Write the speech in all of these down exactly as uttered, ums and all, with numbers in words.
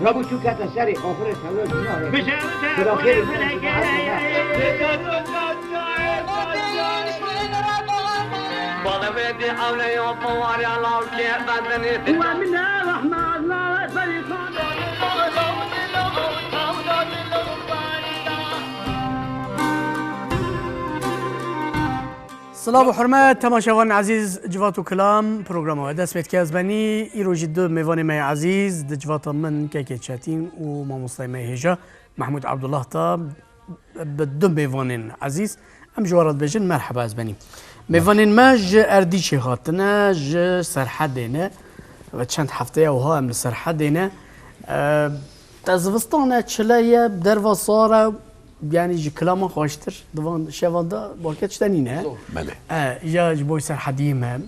Rabû çû kete serê axirê tewlo jî nayê. Bira xêrê me jî Silav û hurmet, temaşevanên ezîz, Civat û Kilam programa we dest pê dike. Ez benî, îro jî du mêvanê me yê ezîz di civata min, Kekê Çetîn û mamostayê me yê hêja Mehmûd Abdullah da, bi du mêvanên ezîz em ji we re dibêjin merheba, ez benî. Mêvanên me ji Erdîşê hatine, ji Serhedê ne. Ve çend hefteya wiha em li Serhedê ne. E, te zivistan e, çile ye, derva sar e, yanî ji kilama xweştir di van şevan de balkê tişte nîne. Belê. E, ya ji bo Serhediyê me.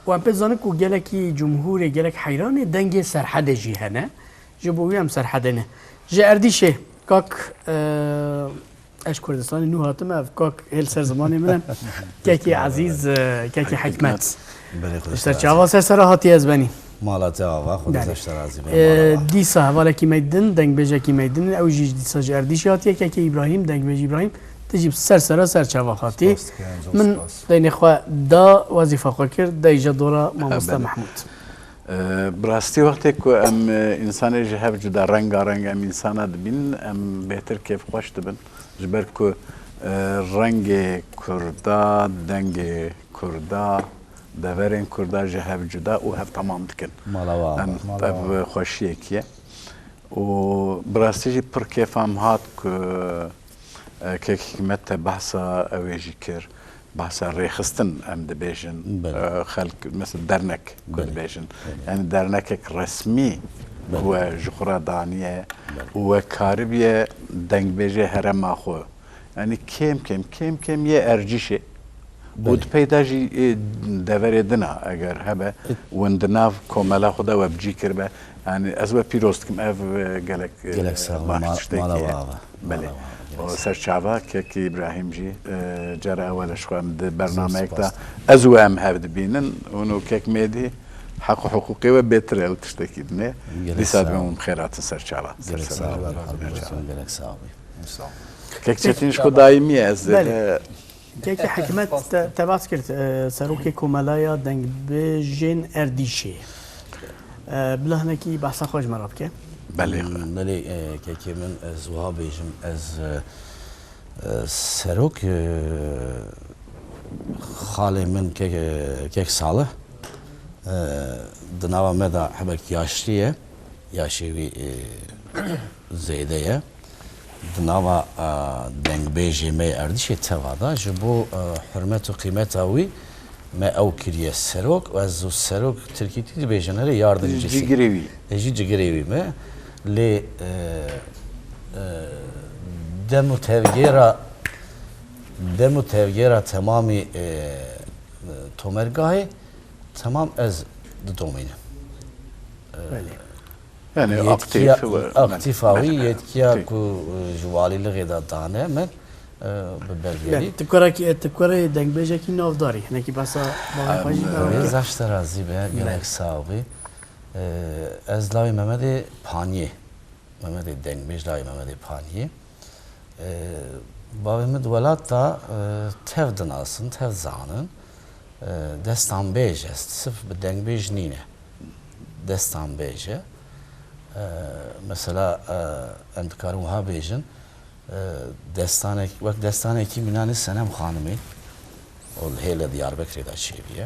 Û em pê zanin ku gelekî cumhûrê, gelek heyranê dengê Serhedê jî hene. Ji bo wî em Serhedê ne. Ji Erdîşê, kak, e, ez ji Kurdistanê nû hatime, ev kak hê li ser zimanê min e. Kekê ezîz, e, kekê Hikmet. Belê, Xwedê ser çava ser sera hatiye ez benî. Mala te ava, Xwedê ser razî be. E, dîsa hevalekî me din, dengbêjekî me din, ew jî dîsa ji Erdîşê hatiye, kekê Îbrahîm, dengbêj Îbrahîm, tu jî ser sera ser çava hatî. Spas dikim, zor spas. Min deynê xwe da, wezîfa xwe kir, dey ja dora mamoste Mehmûd. E, bi rastî wextê ku em, e, însanê ji hev cuda, rengareng em însana dibînin, em bêhtir kêfxweş dibin. Ji ber ku, e, rengê Kurda, dengê Kurda, deverên Kurda ji hev cuda û hev temam dikin. Mala we ava. Em, ev xweşiyekî ye. Û bi rastî jî pir kêfa min hat ku, e, kek Hikmet te behsa ew ê jî kir. Behsa rêxistin em dibêjin, Belê. e, xelk, mesela dernek ku Belê. dibêjin. Belê. Yani dernekek resmî Belê. ku we ji xwe re daniye Belê. û we karibiye dengbêjê herêma xwe. Yani kêm kêm, kêm kêm yê Erdîşê. Û Belê. di peyda jî, e, deverê din a eger hebe, E- win di nav komela xwe de we bi cî kiribe. Yani ez we pîroz dikim, ev, e, gelek, e, Gelek sağ ol, baş ma-, tiştekî mala ye. we ava. Belê. Mala we ava, O gelek sağ ol. Serçava kek Îbrahîm jî, e, cara ewel e ji xwe em di bernameyek de Zor spas. ez û em hev dibînin. Hûn û kek Mêdî heq û hiqûqê we bêtir e li tiştekî dinê. Gelek Dîsa sağ dibêm ol. hûn bi xêr hatin Serçava. Ser Gelek sağ ol. Serçava. Gelek sağ ol. Kek Çetîn ji xwe daîmî ye, ez Belê. ê Kekê Hikmet te, te behs kir, e, serokê Komelaya Dengbêjên Erdîşê. E, bila hinekî behsa xwe ji me re bike. Belê xwe. Hmm, belê, e, kekê min, ez wiha bêjim, ez, e, e, serok, e, xalê min kek, e, kek Salih, e, di nava me de hebek yaşlî ye, yaşê wî, e, zêde ye. Di nava, e, dengbêjê me yê Erdîşê teva de, ji bo, e, hurmet û qîmeta wî me ew kiriye serok û ez û serok tirkîtî dibêjin, erê yardimcisi. Cigirê wî. E, jî cigirê wî me. Lê, e, e, dem û tevgêra, dem û tevgêra temamî, e, e, tomergahê temam ez didomînim. Belê. Yani Yetkiya, aktif ve aktîfa wî, mesela, yetkiya peki. ku, e, ji walîlixê de dane min, e, bi belgeyî. Belê, tu kurek-, tu kurê dengbêjekî navdarî, hinekî behsa bavê xwe jî Em, bavê Rêz ke. Aş te razî be, Belê. gelek sax bî. E, ez lawê Memedê Paniyê, Memedê dengbêj lawê Memedê Paniyê. E, bavê min di welat de, e, tev dinasin, tev zanin. E, destanbêj e, sif bi dengbêj nîne. Destanbêj e. E, mesela, e, em dikarin wiha bêjin, e, destanek-, wek destanekî Mînanê Senem Xanimê, o li hêle Diyarbekirê de çêbûye.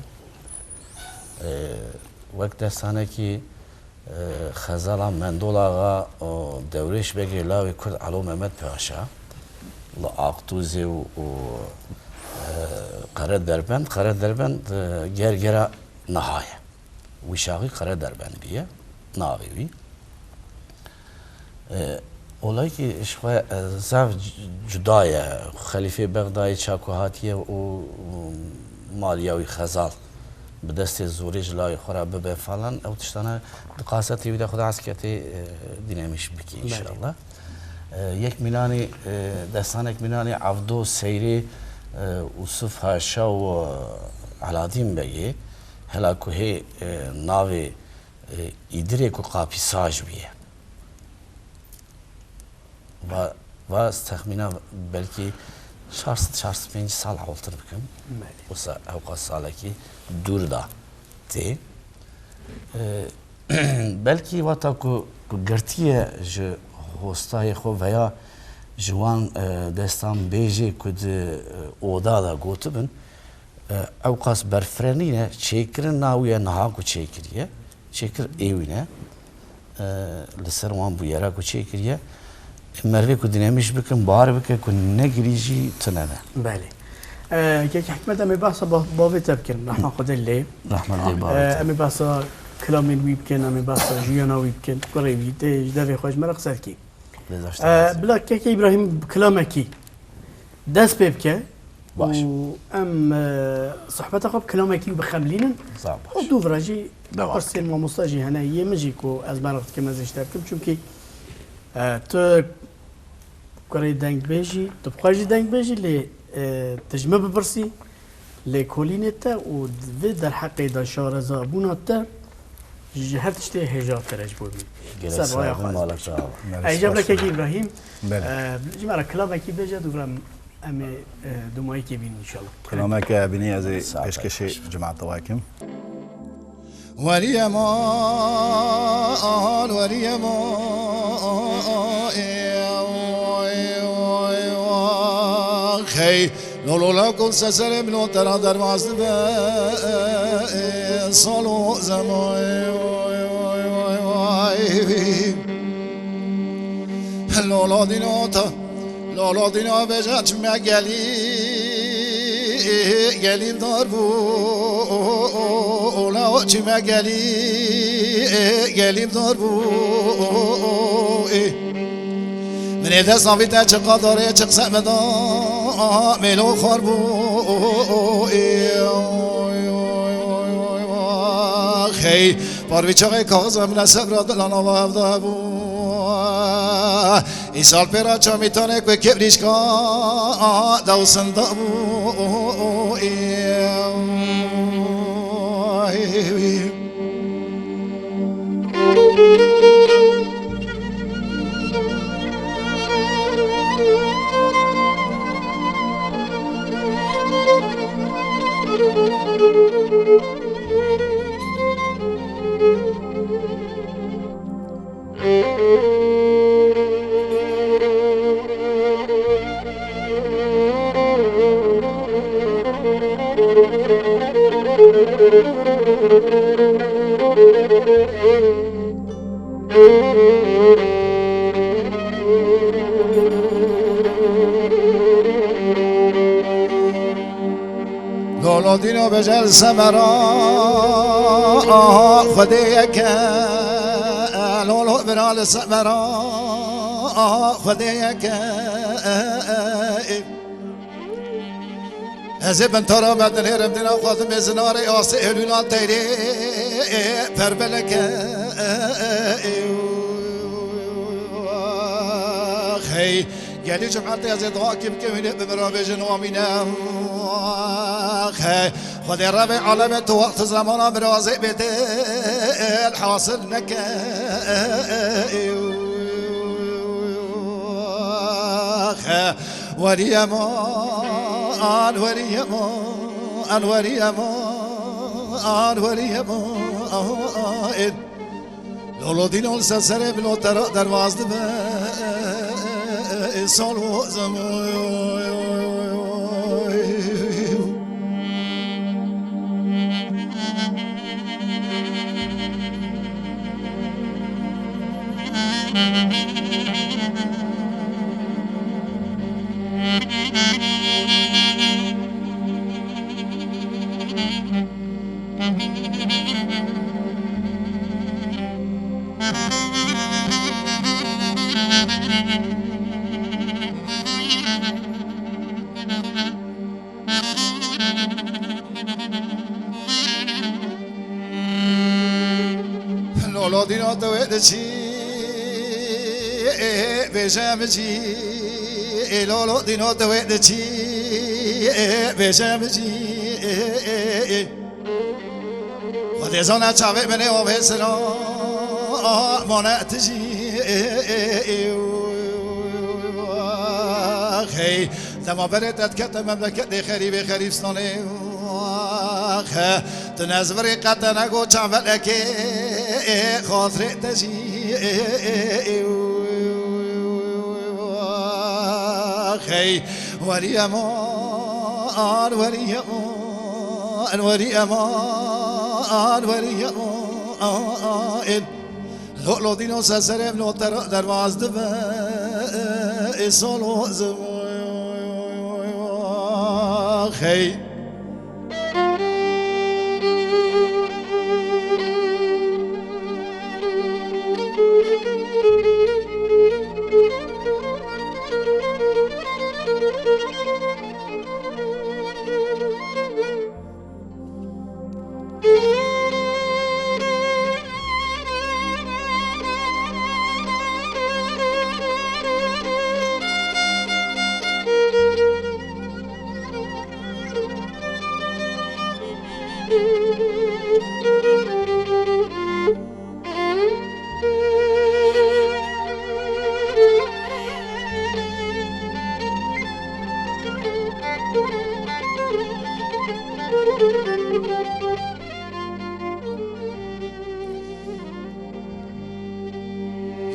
E, wek destanekî, e, Xezala Mendol Axa û Dewrêş Begê lawê Kurd Elo Mehmet Paşa, li Aqtûzê û, û, e, Qere Derbend, Qere Derbend, e, Gergera niha ye. Wî şaxî Qere Derbend bûye, navê wî. E, olayekî ji xwe, e, zaf c-, cuda ye. Xelîfê Bexdayê çaku hatiye û, û maliya wî Xezal bi destê zorê ji lawê xwe re bibe falan. Ew tiştane di qasetê wî de Xuda esketê, e, dînemîş bike Belê. înşallah. E, yek Mînanê, e, destanek Mînanê Evdo Seyrê, e, Ûsif Haşa û Eladîn Begê, hela ku hê, e, navê, e, Îdirê ku Qapîsaj bûye. Va, va ez texmîna belkî çar sed, çar sed pêncî sal hewltir bikim. Belê. Wisa ewqas salekî dûr da tê. E, belkî wata ku, ku girtiye ji hostayê xwe veya ji wan, e, destan bêjê ku di, e, oda de gotibin, e, ewqas berfireh nîne, çêkirin na wî ye niha ku çêkiriye, çêkir ê wî ne. E, li ser wan bûyera ku çêkiriye, merivê ku dinemîş bikin, bar bike ku negirî jî tune ne. Belê. E, kek Hikmet, em ê behsa ba-, bavê te bikin. Rehma Xwedê lê. Rehmet lê bavê E, te. Em ê behsa kilamên wî bikin, em ê behsa jiyana wî bikin. Kurê wî, tê ji devê xwe ji me re qise dikî. Lê daştê E, Bila kek Îbrahîm kilamekî dest pê bike Baş. û em, e, sohbeta xwe bi kilamekî bixemlînin. Zaf baş. Û dûvira jî Devam pirsên mamosta jî hene, yê min jî ku ez meraq dikim ez ê ji te bikim. Çimkî, e, tu kurê dengbêjî, tu bi xwe jî dengbêjî, lê, e, tu ji min bipirsî, lêkolînê te û di vê derheqê de şarezabûna te ji her tiştê hêjatir e ji bo min. Gelek Ser raya sağ olun, xwe ez malek dibêjim. Sağ ol. Ey, ji Ebrekekî Îbrahîm, Belê. e, ji me re kilamekî bêje, dûvira em ê, e, dûmayîkê bînin înşallah. Kilameke bînî ez ê Sağ ol. pêşkêşî cemaeta we kim. Werî eman, werî eman, ey, oy, oy, oy, hey. Lolola kol seserê min o tera derbas dibe, sal û zeman. Lolo dîno ta, lolo dîno beja çime gelî, gelî dar bû, ola çime gelî, gelî dar bû. Min ê dest avî te çiqa darê çiq se me da, mêlo xwar bû. Hey, parvî çaxê kaxizem ne sevra dilana ve evde bû. Îsal pêra çamîtanê ku kevrîşka dewsinda bû. Lolo dîno bêje li semera, aha, Xwedê yek e. Lolo bira li semera, aha, Xwedê yek e. Ez ê bin tara me dinêrim dina xwe dimê zinarê asê êlûlan teyrê perbeleke. Hey, gelî cumartê ez ê dua kî bikim hînê bi min re bêjin amîne. Hey, Xwedê revê alemê tu wext û zemana mirazê bêdê hasil neke. Werî eman, werî eman, werî eman, werî eman. Lolo dîno li ser serê min o tera derbas dibe, sal û zeman. Lolo dîno tu wê diçî, bêje min cî. Lolo dîno tu wê diçî, bêje min cî. Xwedê zana çavê min ê avê sira mane tijî. Hey, dema berê te dikete memleketê xerîbê xerîbstanê. Axe, tu nezvirî qete nego çavelekê, xatirê te jî. Hey, werî eman, werî eman, werî eman, werî eman. Lo, lo dîno ser serê min, lo te re derbas dibe, ê salo zim. Hey.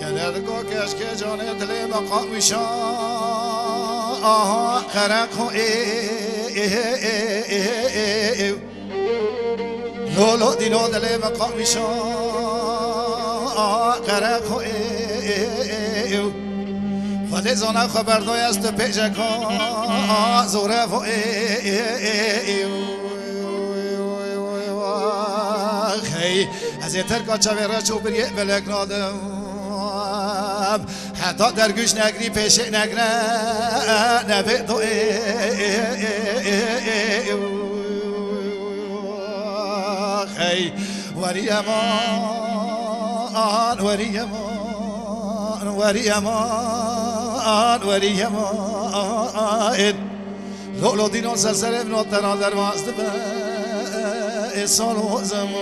Gelek o keşke canê dilê me qamîşa, aha, qereq xo ê, ê, ê, ê, ê, ê, ê. Lo, lo, dîno dilê me qamîşa, qereq xo ê, ê, ê, ê. Xwedê zana xwe berdoy ez tu pêjeka, zore xo ê, ê, ê, ê. Hey, ez ê terka çavê reç û biriyê belek nadim. Heta dergûş negirî pêşê negre, nevê do ê, ê, ê, ê, ê, ê, ê, hey, werî eman, werî eman, werî eman, werî eman. Lo, lo dîno ser serê min o te re derbas dibe, ê salo zim.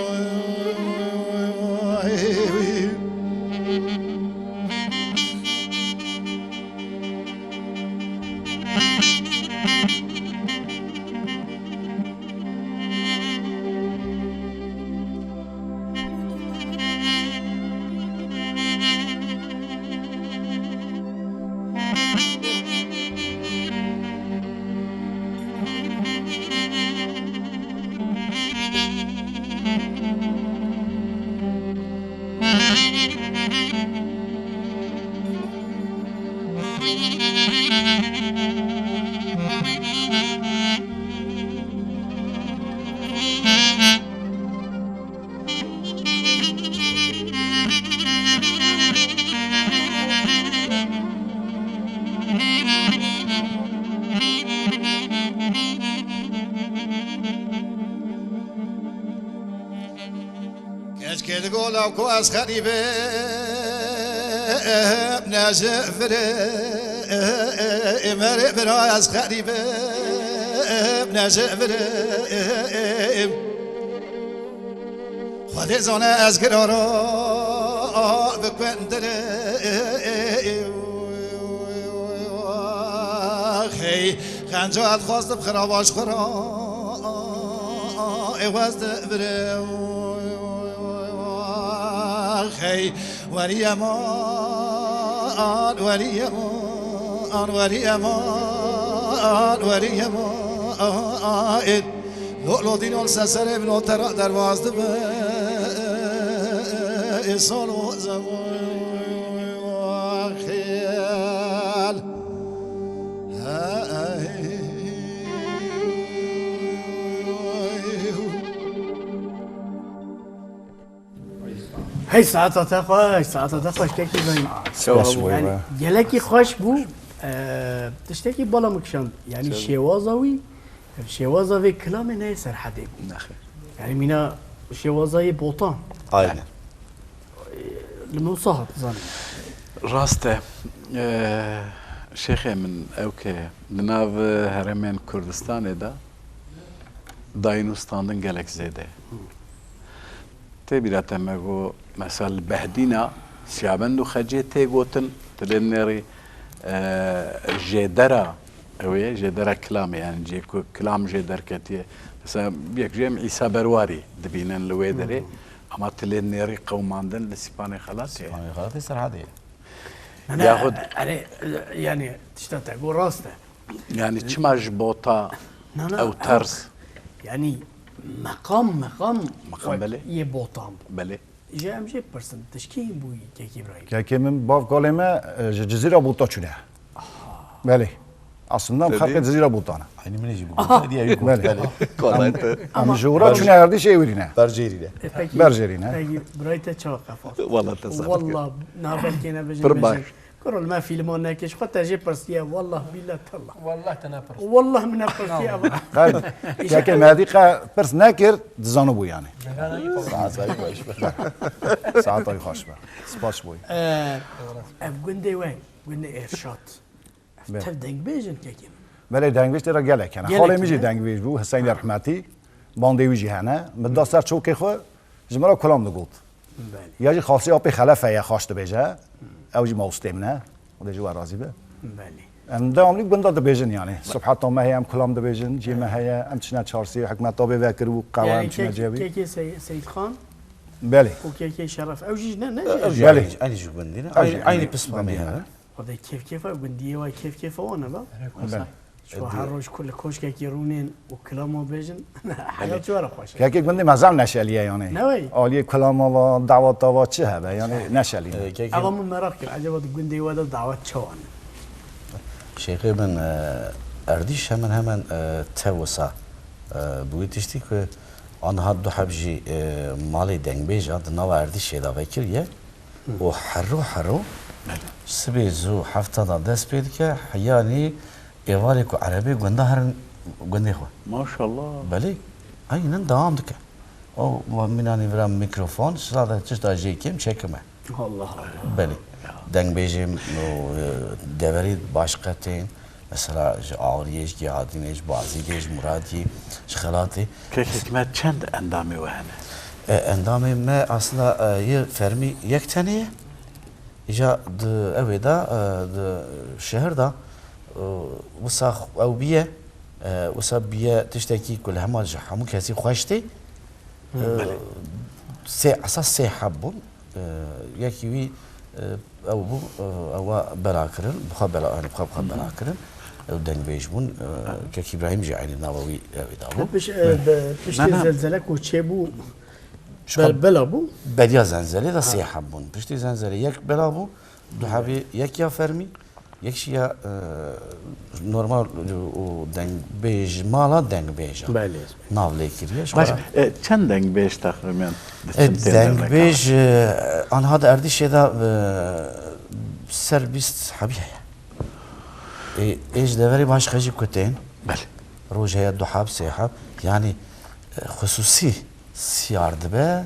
Keçkê digo law ku ez xerîbim, ne ji virê merê bira ez xerîbim, ne ji virê. Xwedê zane ez girara bi kundirê. Hey, xenca ez xwestim xirava ji xwe re ê wez divirê. Hey, werî eman, werî eman, werî eman, werî eman. Lo, lo dîno li ser serê min o te re derbas dibe, ê salo zemoxêl. Hey, saeta te xweş, saeta te xweş, kekî zayî. Spas bo we. Gelekî xweş bû. Eee, tiştekî bala min kişand. Yanî şêwaza wî, şêwaza vê kilamê neyê serhedê bû. Nexê. Yanî mîna şêwaza yê botan. Aynen. Li min wisa hat, zanî. Rast e. Eee, şêxê min ew ke di nav herêmên Kurdistanê de dayîn û standin gelek zêde ye. Tê bîra te me got, mesela li Behdîna Siyabend û Xecê tê gotin, tu lê nêrî, e, jêdera Ew ê jêdera kilamê, yani cê ku kilam jê derketiye. Mesela yek jê em Îsa Berwarî dibînin li wê derê. Ama tilê nêrî qewimandin li Sîpanê Xelatê ye. Sîpanê Xelatê Serhedê ye. Ne, ne, Yaxud erê, yani tişta te got rast e. Yani çima ji bota Na, na, ew terz? Yani meqam, meqam Meqam, belê. yê botan. Belê. Ji em jê pirsin, tu ji kî bûyî, Kek Îbrahîm? Kekê min, bav kalê me, e, ji Cizîra Bota çûne. Belê. Aslında em Te xelkê dî? Cizîra Bota ne. Aynî min jî bû. Belê. Em, Kolay te. em ji ora çûne Erdîşê êwirî ne. Berjêrî ne. E, peki, Berjêrî ne. Peki, birayê te çawa qefat? Wala te sax Wallah, na belkê ne bejin Pir bejin. baş. Kuro, li me fîlman nekê, ji xwe te jê pirsiye, wallah, billah, tallah. Wallah te nepirs. Wallah min nepirsî, eva. Qe, kekê me dî qe pirs nekir, dizanibû yani. Saetayî xweş be. Saetayî xweş be. Spas boy. Ev gundê we, gundê Erşat. Be. Tev dengbêjin kekê min. Belê, dengbêj tê re gelek hene. Gelek Xalê min jî hene. dengbêj bû, Hüseyin Rehmetî. Bandê wî jî hene. Min da ser çokê xwe, ji min re kulam digot. Belê. Ya jî xasî apê Xelef heye, xaş dibêje. Ew jî mawstê min e. Xwedê ji we razî be. Belê. Em devamlî gunda dibêjin yani. Sibheta me heye, em kulam dibêjin, cê me heye, em çine çarsî, hikmeta bê vekiribû, qewa Yani em çine kek-, cevî. kekê Sey-, Seyîd Xan Belê. û kekê Şeref. Ew jî ne, ne Ew jî jî Belê. aynî, aynî ji gundî ne. Ew jî Aynî, aynî aynî pismamê gundî hene. ne. Xwedê kêf kêfa gundiyê we, kêf kêfa wan e ba. Belê. Ji bo her roj ku li koşkekî rûnên û kilama bêjin, heyat ji we re xweş e. Kekê gundê me zam neşeliye yani. Ne wey? Aliyê kilama va, dawata va çi hebe yani neşelîne. Ee, kekê Eva min meraq kir, eceba di gundê we de dawet çawa ne? Şêxê min, e, Erdîş hemen hemen, e, te wisa, e, bi wî tiştî ku anha du heb jî, e, malê dengbêja di nava Erdîşê de vekiriye. Û hero hero sibê zû hefta de dest pê dike, heyanî êvarê ku erebê gunda herin gundê xwe. Maşallah. Belê, aynen dewam dike. O mînanî vira mikrofon, sade tişta jê kêm çekime. Allah Allah. Belê. Dengbêjê û, e, deverî baş qetên. Mesela ji Awriyê, ji Gihadînê, ji Bazîdê, ji Muradiyê, ji Xelatê. Kek Hikmet çend endamê we hene? E, endamê me aslında, e, yê fermî yek tenê ye. Îca di ew ê de, e, di şehir de, e, wisa ew biye, e, wisa biye tiştekî ku li hema ji hemû kesî xweş tê. E, Belê. sê, esas sê heb bûn. E, yekî wî, e, ew bû, e, ewa bela kirin, bi xwe bela, yani bi xwe, bi xwe bela kirin. Ew dengbêj bûn, e, Kek Îbrahîm jî eynî nava wî ew ê da bû. Piş-, e, be-, piştê Ne, ne. zelzele ku çêbû, Ji be-, xwe bela bû. Beriya zenzelê de Ha. sê heb bûn. Piştî zenzelê yek bela bû, du hebî yek ya fermî, Yek jî ya, e, normal û dengbêj, mala dengbêj e. Belê. Nav lê kiriye. Baş, e, çend dengbêj texmînen di E, çim tên derneka? Dengbêj, e, anha di Erdîşê de, e, ser bîst hebî heye. E, ê ji deverê baş xecî kutên. Belê. Roj heye du heb, sê heb. Yani, e, xusûsî siyar dibe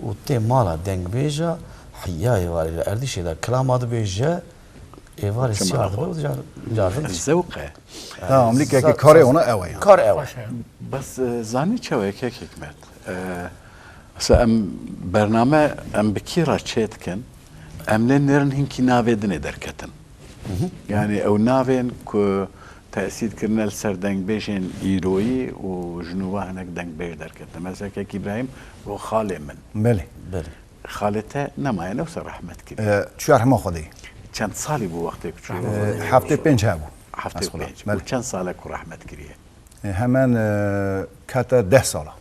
û tê mala dengbêja, heya êvarê li Erdîşê de kilama dibêje, êvarê Çima siyar dibe xwe? û car-, carvin diçe. Zewq e. Ha, em lî kekê Za-, karê za-, ona ew e ya. Kar ew e. Bes, e, zanî çawa ye kek Hikmet? E, mesela em bername em bi kî re çê dikin? Em lê nêrin hinkî navê dinê derketin. Hı hı. Yani ew navên ku tesîr kirine li ser dengbêjên îroyî û ji nû ve hinek dengbêj derketin. Mesela kek Îbrahîm got xalê min. Belê. Belê. Xalê te nemaye ne wisa rehmet kiriye. E, çûye rehma Xwedê. Çend salî bû wextê ku çûye? E, heftê pênc hebû. Heftê û pênc. Belê. Û çend sale ku rehmet kiriye? E, hemen, e, kete deh sala.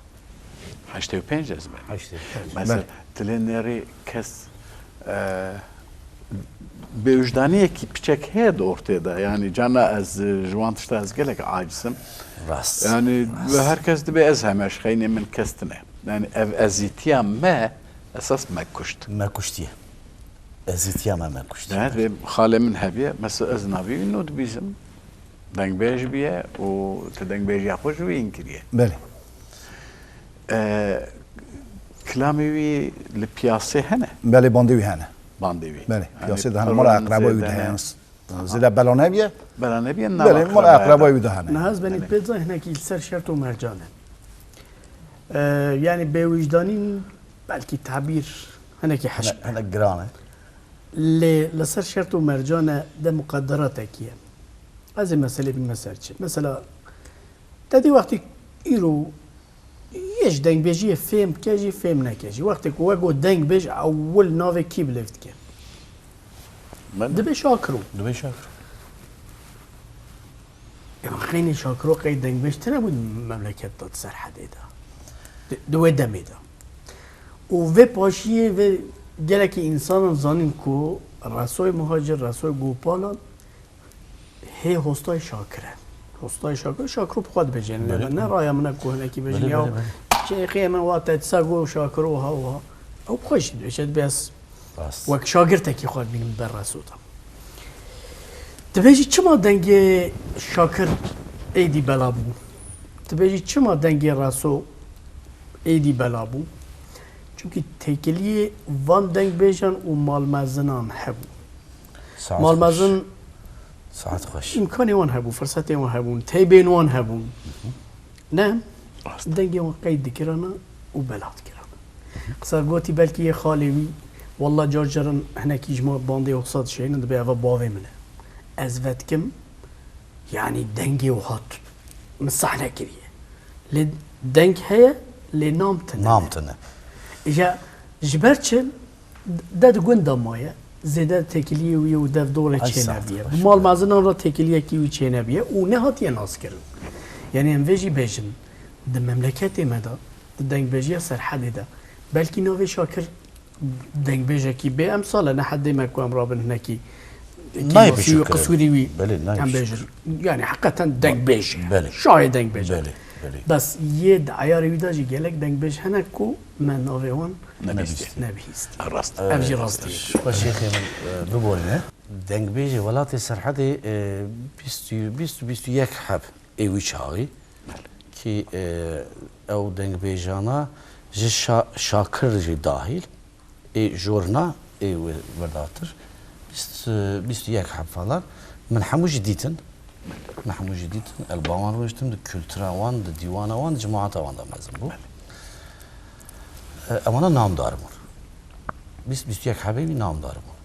Heştê û pênc ez me. Heştê û pênc. Mesela, Belê. tilê nêrî kes, e, bêwijdaniyekî piçek heye di ortê de. Yani, cana ez, e, ji wan tişta ez gelek aciz im. Rast. Yani, Rast. her kes dibê ez heme ji xeynê min kes tune. Yani, ev ezîtiya me esas me kuşt. Me kuştiye. Ezîtiya me, me kuştiye. Yani, vê xalê min hebiye, mesela ez navê wî nû dibîzim. Dengbêj bûye û tu dengbêjiya xwe ji wî înkiriye. Belê. E, kilamê wî li piyasê hene? Belê, bandê wî hene. Bandê wî. Belê, Yani piyasê de hene. Mala eqreba wî de hene. Zêde bela nebiye? Bela nebiye, Belê, mala eqreba wî de hene. Niha ez benî Belê. pê zay hinekî li ser şert û mercan e. E, yani bêwijdanî belkî tabîr hinekî hişk. Hine-, hinek giran e. Lê li ser şert û mercan e de muqederatekî ye. Ez ê meselê bînime ser çi. Mesela, te dî wextî îro yê ji dengbêjiyê fêm bike jî, fêm neke jî. Wextê ku we got dengbêj, ewil navê kî biliv dike? Belê. Dibe Şakiro. Dibe Şakiro. Ya xeynî Şakiro qey dengbêj tine bû memleket de, di Serhedê de. Di, di wê demê de. Û vê paşiyê vê gelekî însanan zanîn ku Resoyê Muhacir, Resoyê Gopalan hê hostayê Şakir e. Hostayê Şakir, Şakiro bi xwe dibêje. Belê. Ne raya min e ku hinekî bêjin, Belê, ya belê, belê. Şêxê min wa te disa got Şakiro wiha wiha. Ew bi xwe jî dibêje, dibê ez Rast. wek şagirtekî xwe dibînim ber Reso de. Dibêjî çima dengê Şakir êdî bela bû? Dibêjî çima dengê Reso êdî bela bû? Çimkî têkiliyê van dengbêjan û malmezinan hebû. Saet Malmezin xweş. Saet xweş. Îmkanê wan hebû, firsetê wan hebûn, teybên wan hebûn. Ne? Rast. Dengê wan qeyd dikirana û bela dikirana. Qisa gotî belkî yê xalê wî, walla car caran hinekî ji me bandê oxsa dişeynin, dibê eva bavê min e. Ez vedikim, yanî dengê wiha min sahne kiriye. Lê deng heye, lê nam tune. Nam tune. Ya ji ber çi? De di gund de maye, zêde têkiliyê wî û dev dorê Ay, çênebiye. sax, Bi baş. Mal mezinan re têkiliyekî wî çênebiye û nehatiye naskirin. Yanî em vê jî bêjin, di memleketê me de, di dengbêjiya Serhedê de, belkî navê Şakir dengbêjekî bê emsal e, ne hedê me ku em rabin hinekî Nayê kêmasî wî, pişûkirin. qisûrî wî Belê, nayê em pişûkirin. bêjin. Yanî heqeten dengbêj e. Belê. Şahê dengbêj e. Belê, belê. Bes yê di eyarê wî de jî gelek dengbêj hene ku me navê wan Nebihîstî. nebihîstî. Rast. Ev jî rastî ye. Xwe şêxê min, e, biborîne. Dengbêjê welatê Serhedê, e, bîst û, bîst û, bîst û yek heb ê wî çaxî. Belê. Kî, e, ew dengbêjana ji Şa-, Şakir jî dahîl, ê jorna, ê we-, werdatir, bîst, bîst û yek heb falan. Min hemû jî dîtin. Min hemû jî dîtin. Elba wan rûniştim, di kultura wan, di dîwana wan, di cemaata wan de mezin bû. E, ewana namdar bûn. Bîst, bîst û yek hebê wî namdar bûn.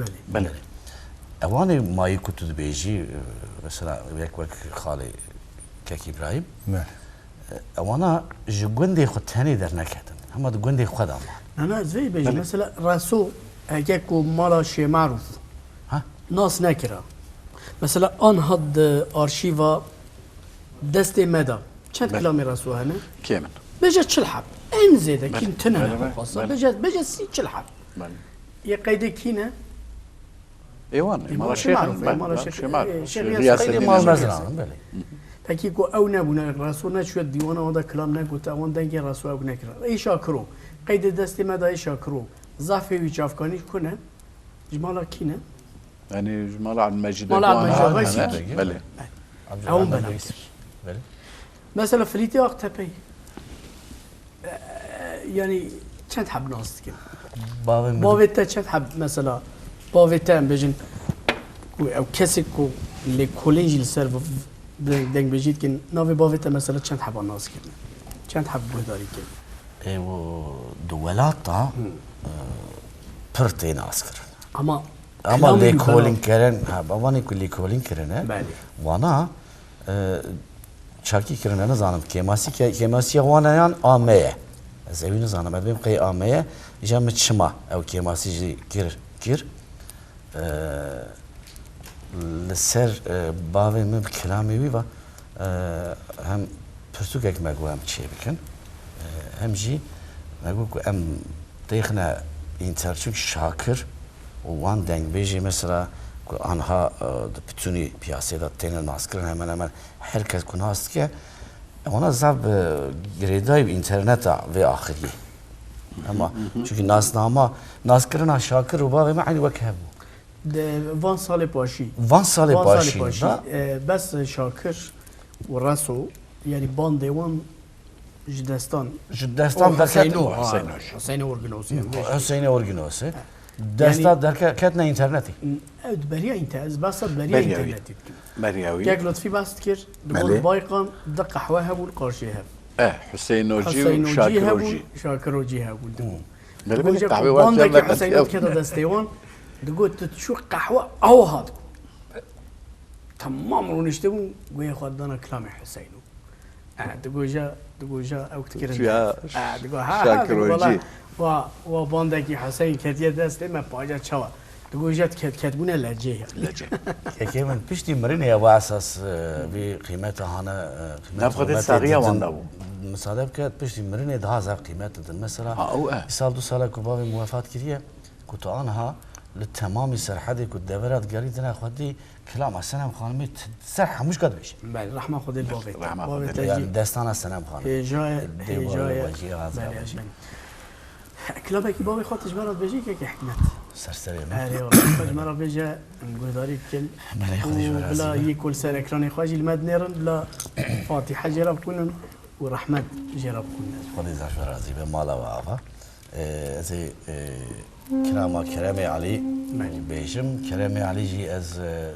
Belê. Belê. Ewanê mayî ku tu dibêjî, e, mesela wek, wek xalê Kek Îbrahîm, Belê. e, ewana ji gundê xwe tenê derneketin. Hema di gundê xwe de man. Na, na, ez vê bêjim. Belê. Mesela Reso, heke ku mala Şêmarûf Ha? nas nekira. Mesela anha di arşîva destê me de çend Belê. kilamê Reso hene? Kêm in. Bêje çil heb. En zêde Belê. kîn tune Belê, ne belê, xwasa. belê. Bêje, bêje sî çil heb. Belê. Yê qeydê kî ne? Ê wan, Ê mala mala Şêxan, Şêmarûf, ê ben, mala ben Şêx-, Şêmar, ê, Şêx Şêx Riyas Riyas Qeydê Efendi. mal Efendi. mezin an, belê. Pekî ku ew nebûne, Reso neçûye dîwana wan de kilam negote, ewan dengê Reso ew nekira. Ê Şakiro, qeydê destê me de ê Şakiro. Zafê wî çavkanî ku ne? Ji mala kî ne? Yanî ji mala Abdülmecîd Mala Ebûan Abdülmecîd hene, Ebûan hene? Sî. Belê. Ew Abdülmecîd bela Ebûan kir. Belê. Mesela Filîtê Aktepeyî. Eee, yanî çend heb nas dikin? Bavê min Bavê te çend heb mesela? Bavê te em bêjin ku ew kesê ku lêkolîn jî li ser v-, v-, deng-, dengbêjî dikin, navê bavê te mesela çend heba nas kirine? Çend heb guhdarî kirine? Ê, û di welat de, Hı. e, pir tê nas kirin. Ama Ama kilamê wî lêkolîn bela- kirin, ha, ba wanê ku lêkolîn kirine, Belê. wana, e, çakî kirine, nizanim, kêmasî ke-, kêmasiya wana yan a me ye. Ez ewî nizanim, ez bêm qey a me ye, îja min çima ew kêmasî jî kir, kir. E, li ser, e, bavê min bi kilamê wî ve, e, hem pirtûkek me got em çê bikin, e, hem jî me got ku em têxine înter-, çimkî Şakir û wan dengbêjê mesela ku anha, e, di pitûnî piyasê de têne naskirin, hemen hemen her kes ku nas dike, wana zaf bi girêdayî bi înterneta vê axiriyê. Ema Hı hı. çimkî nasnama, naskirina Şakir û bavê me eynî wek hev bû. Di van salê paşî. Van salê Van salê paşî paşî, da. e, bes Şakir û Reso, yanî bandê wan ji destan Ji destan O derket. Hüseyno, ha, Hüseyno. Hüseyno Orginosî, yanî. Hüseyno Orginosî. Desta Yanî derke-, ketine înternetê. Ew di beriya înter-, ez behsa beriya Beriya wî. înternetê dikim. Beriya wî. Kek Lutfî behs dikir, di Belê. gor Baykan di qehwe hebû li qarşiyê hev. Eh, Hüseyno cî û Hüseyno cî Şakiro hebûn, cî. Şakiro cî hebûn. Hı. Belê, belê, Goja qehwe ku wextiya bandeke me Hüseyno qetiya. dikete destê wan, digot tu çû qehwe awa hat. Temam rûniştibûn, guhê xwe dana kilamê Huseyno. Eh, digoja, digoja ew dikirin. Ya, Eh, digo, ha, ha, digo, Şakirocî. Wala, wa, wa bandekî Huseyn ketiye destê me, paca çawa. Digoja ket, ketbûne lecê ya. Lecê. Kekê min piştî mirinê ya, wa esas, e, vî qîmeta hane, e, qîmet Nav xwe tê hurmetê saxiya didin. Wan dabû. Misade bike, piştî mirinê daha zaf qîmet didin. Mesela, Ha, ew e. îsal du sala ku bavê min wefat kiriye, ku tu anha li temamî Serhedê ku devera digerî dina xwe dî, kilama Senem Xanimê t-, ser hemû şika dibêje. Belê, rehma Xwedê li bavê te. Rehma Bavê Xwedê. te jî Yani destana Senem Xanimê. Hêja ye, Dê hêja bavê ye. Bajî, ya Belê, azra. ez ben. Kilamekî bavê xwe tu ji me re dibêjî keke Hikmet. Ser serê min. Erê, wala, xwe ji me re bêje, em guhdarî bikin. Belê, Xwedê ji we Û razî bila be. yî ku li ser ekranê xwe jî li me dinêrin, bila Fatiha jê re bixwînin û rehmet jê re bixwînin. Xwedê zaf ji we razî be, mala we ava. Ee, ez ê, ee, kirama Keremê Elî Belê. bêjim. Keremê Elî jî ez, ee,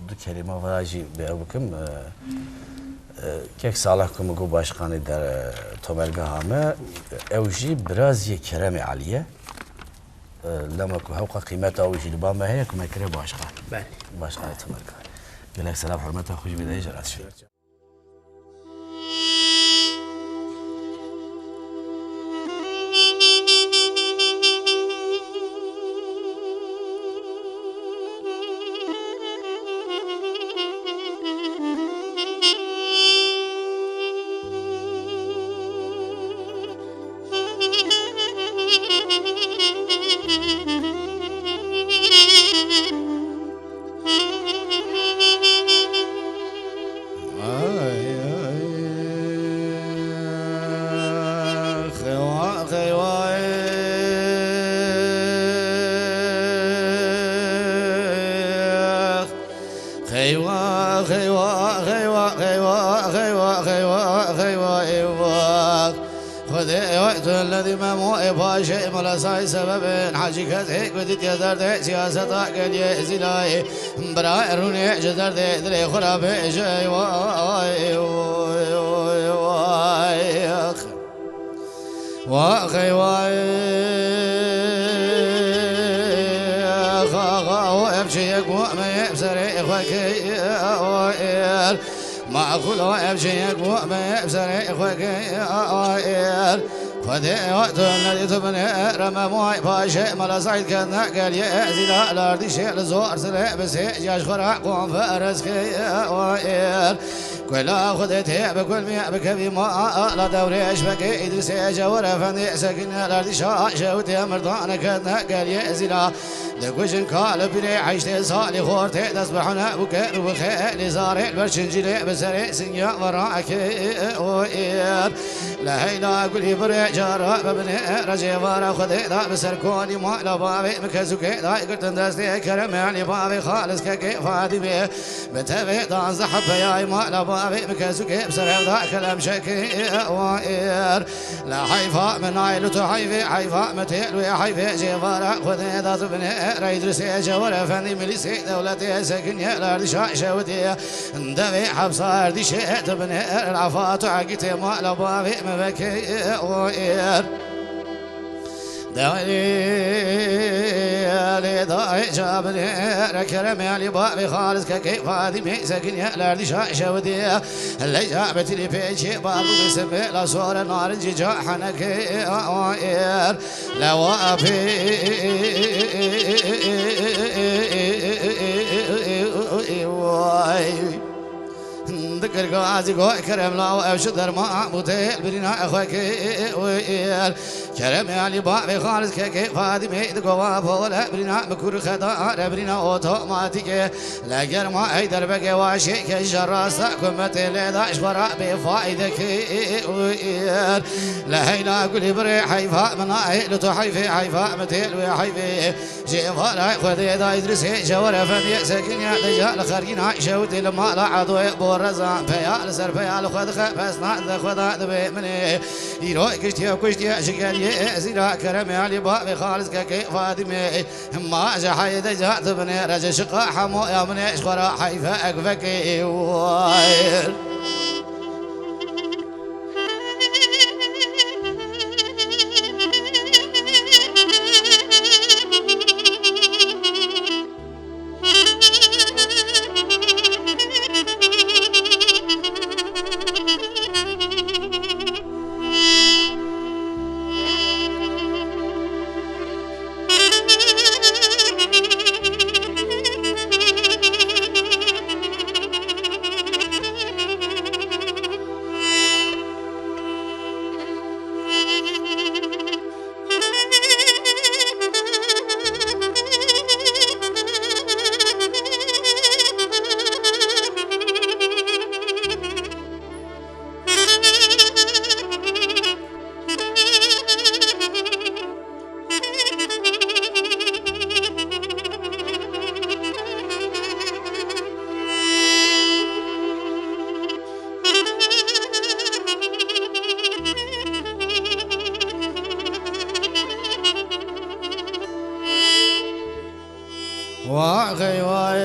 du kelîma vira jî bêr bikim. Ee, ee, kek Salih ku min got başkanê der, ee, tomergeha me, ew jî biraziyê Keremê Elî ye. Ee, lema ku hewqa qîmeta ew jî li ba me heye ku me kire başkan. Belê. Başkanê tomergeha. Gelek selam hurmeta xwe jî bide ji rastî. Xeywa, xeywa, xeywa, eyvah. Xwedê ew tu lezî Memo ê paşê Mela Saîd sebebin hecî kesê ku dîtiye derdê siyaseta geliyê Zîlayê. Bira rûnê ji derdê dilê xwe re bêje, eyvah, eyvah, eyvah, eyvah. Wa xeywa, xa, xa, o ev çi yek bû me yê serê xwe key, o êr. Maqûl o ev çi yek bû me yê serê xwe key, o êr. Xwedê o tu nedî tu binê re me may paşê Mela Saîd ketine geliyê Zîla lardîşê li zor silê bi sê caş xwe re konferans key, o êr. Kula Xwedê tê bi kulmî bikevî mala dewrê eşbekê Îdrisê Cewher Efendî sekinî lerdîşa şewitê mirdanê ketine geliyê Zîla. Dikujin ka li pîrê heştê salî xortê dest bi hune bû ker û bi xêlî zarê li ber çincîlê bi serê singiya ve rakê û êr. Li heyla gulî birê cara bi binê recê vara Xwedê da bi ser konî mala bavê min kezûkê da girtin destê Kerem Elî bavê xalis kekê Fadîmê. Bi tevê danzdeh hepeyayê mala bavê min kezûkê bi ser hevda kelem şekê wa êr. La heyfa min nayê li tu heyfê, heyfa min tê li wê heyfê cêvara Xwedê da tu binê rey Îdrisê Cewher Efendî milîsê dewletê sekiniye lerdişa şewitê devê hepsa erdişê tu binê lafa tu egitê mala bavê min vekê wa êr. Dewrê lê dayê cabirê re Keremê Elî bavê xalis kekê Fadîmê sekiniye lerdişa şewidê. Leyla betilî pêçê babû bi sibê la sore narincî ca henekê êr. Lewa pê Di girgazî go Kerem law ew ji derma bû tê birîna xwe kê êr. Kerem Elî bavê xalis kekê Fadîmê di gova pole birîna bi kur xeda re birîna otomatîkê. Le germa ey derbegê wa şêke ji rasta ku me tê lê da ji xwe ra bê faydekê êr. Le heyla gulî birê heyfa min nahê li tu heyfê heyfa min tê li wê heyfê. Ji êvarayê Xwedê da Îdrisê Cewher Efendiyê sekiniya deja li xergîna şewitê li mala Edoyê bo rezan peya li ser peya li xwe dixe pesna di xwe da dibê minê. Îro kiştiye kuştiye ji geliyê Zîla Keremê Elî bavê xalis kekê Fadîmê. Ma ji heyê deja dibinê re ji şiqa hemoya minê ji xwe ra heyfe ek vekê wayr. Vay xey vay.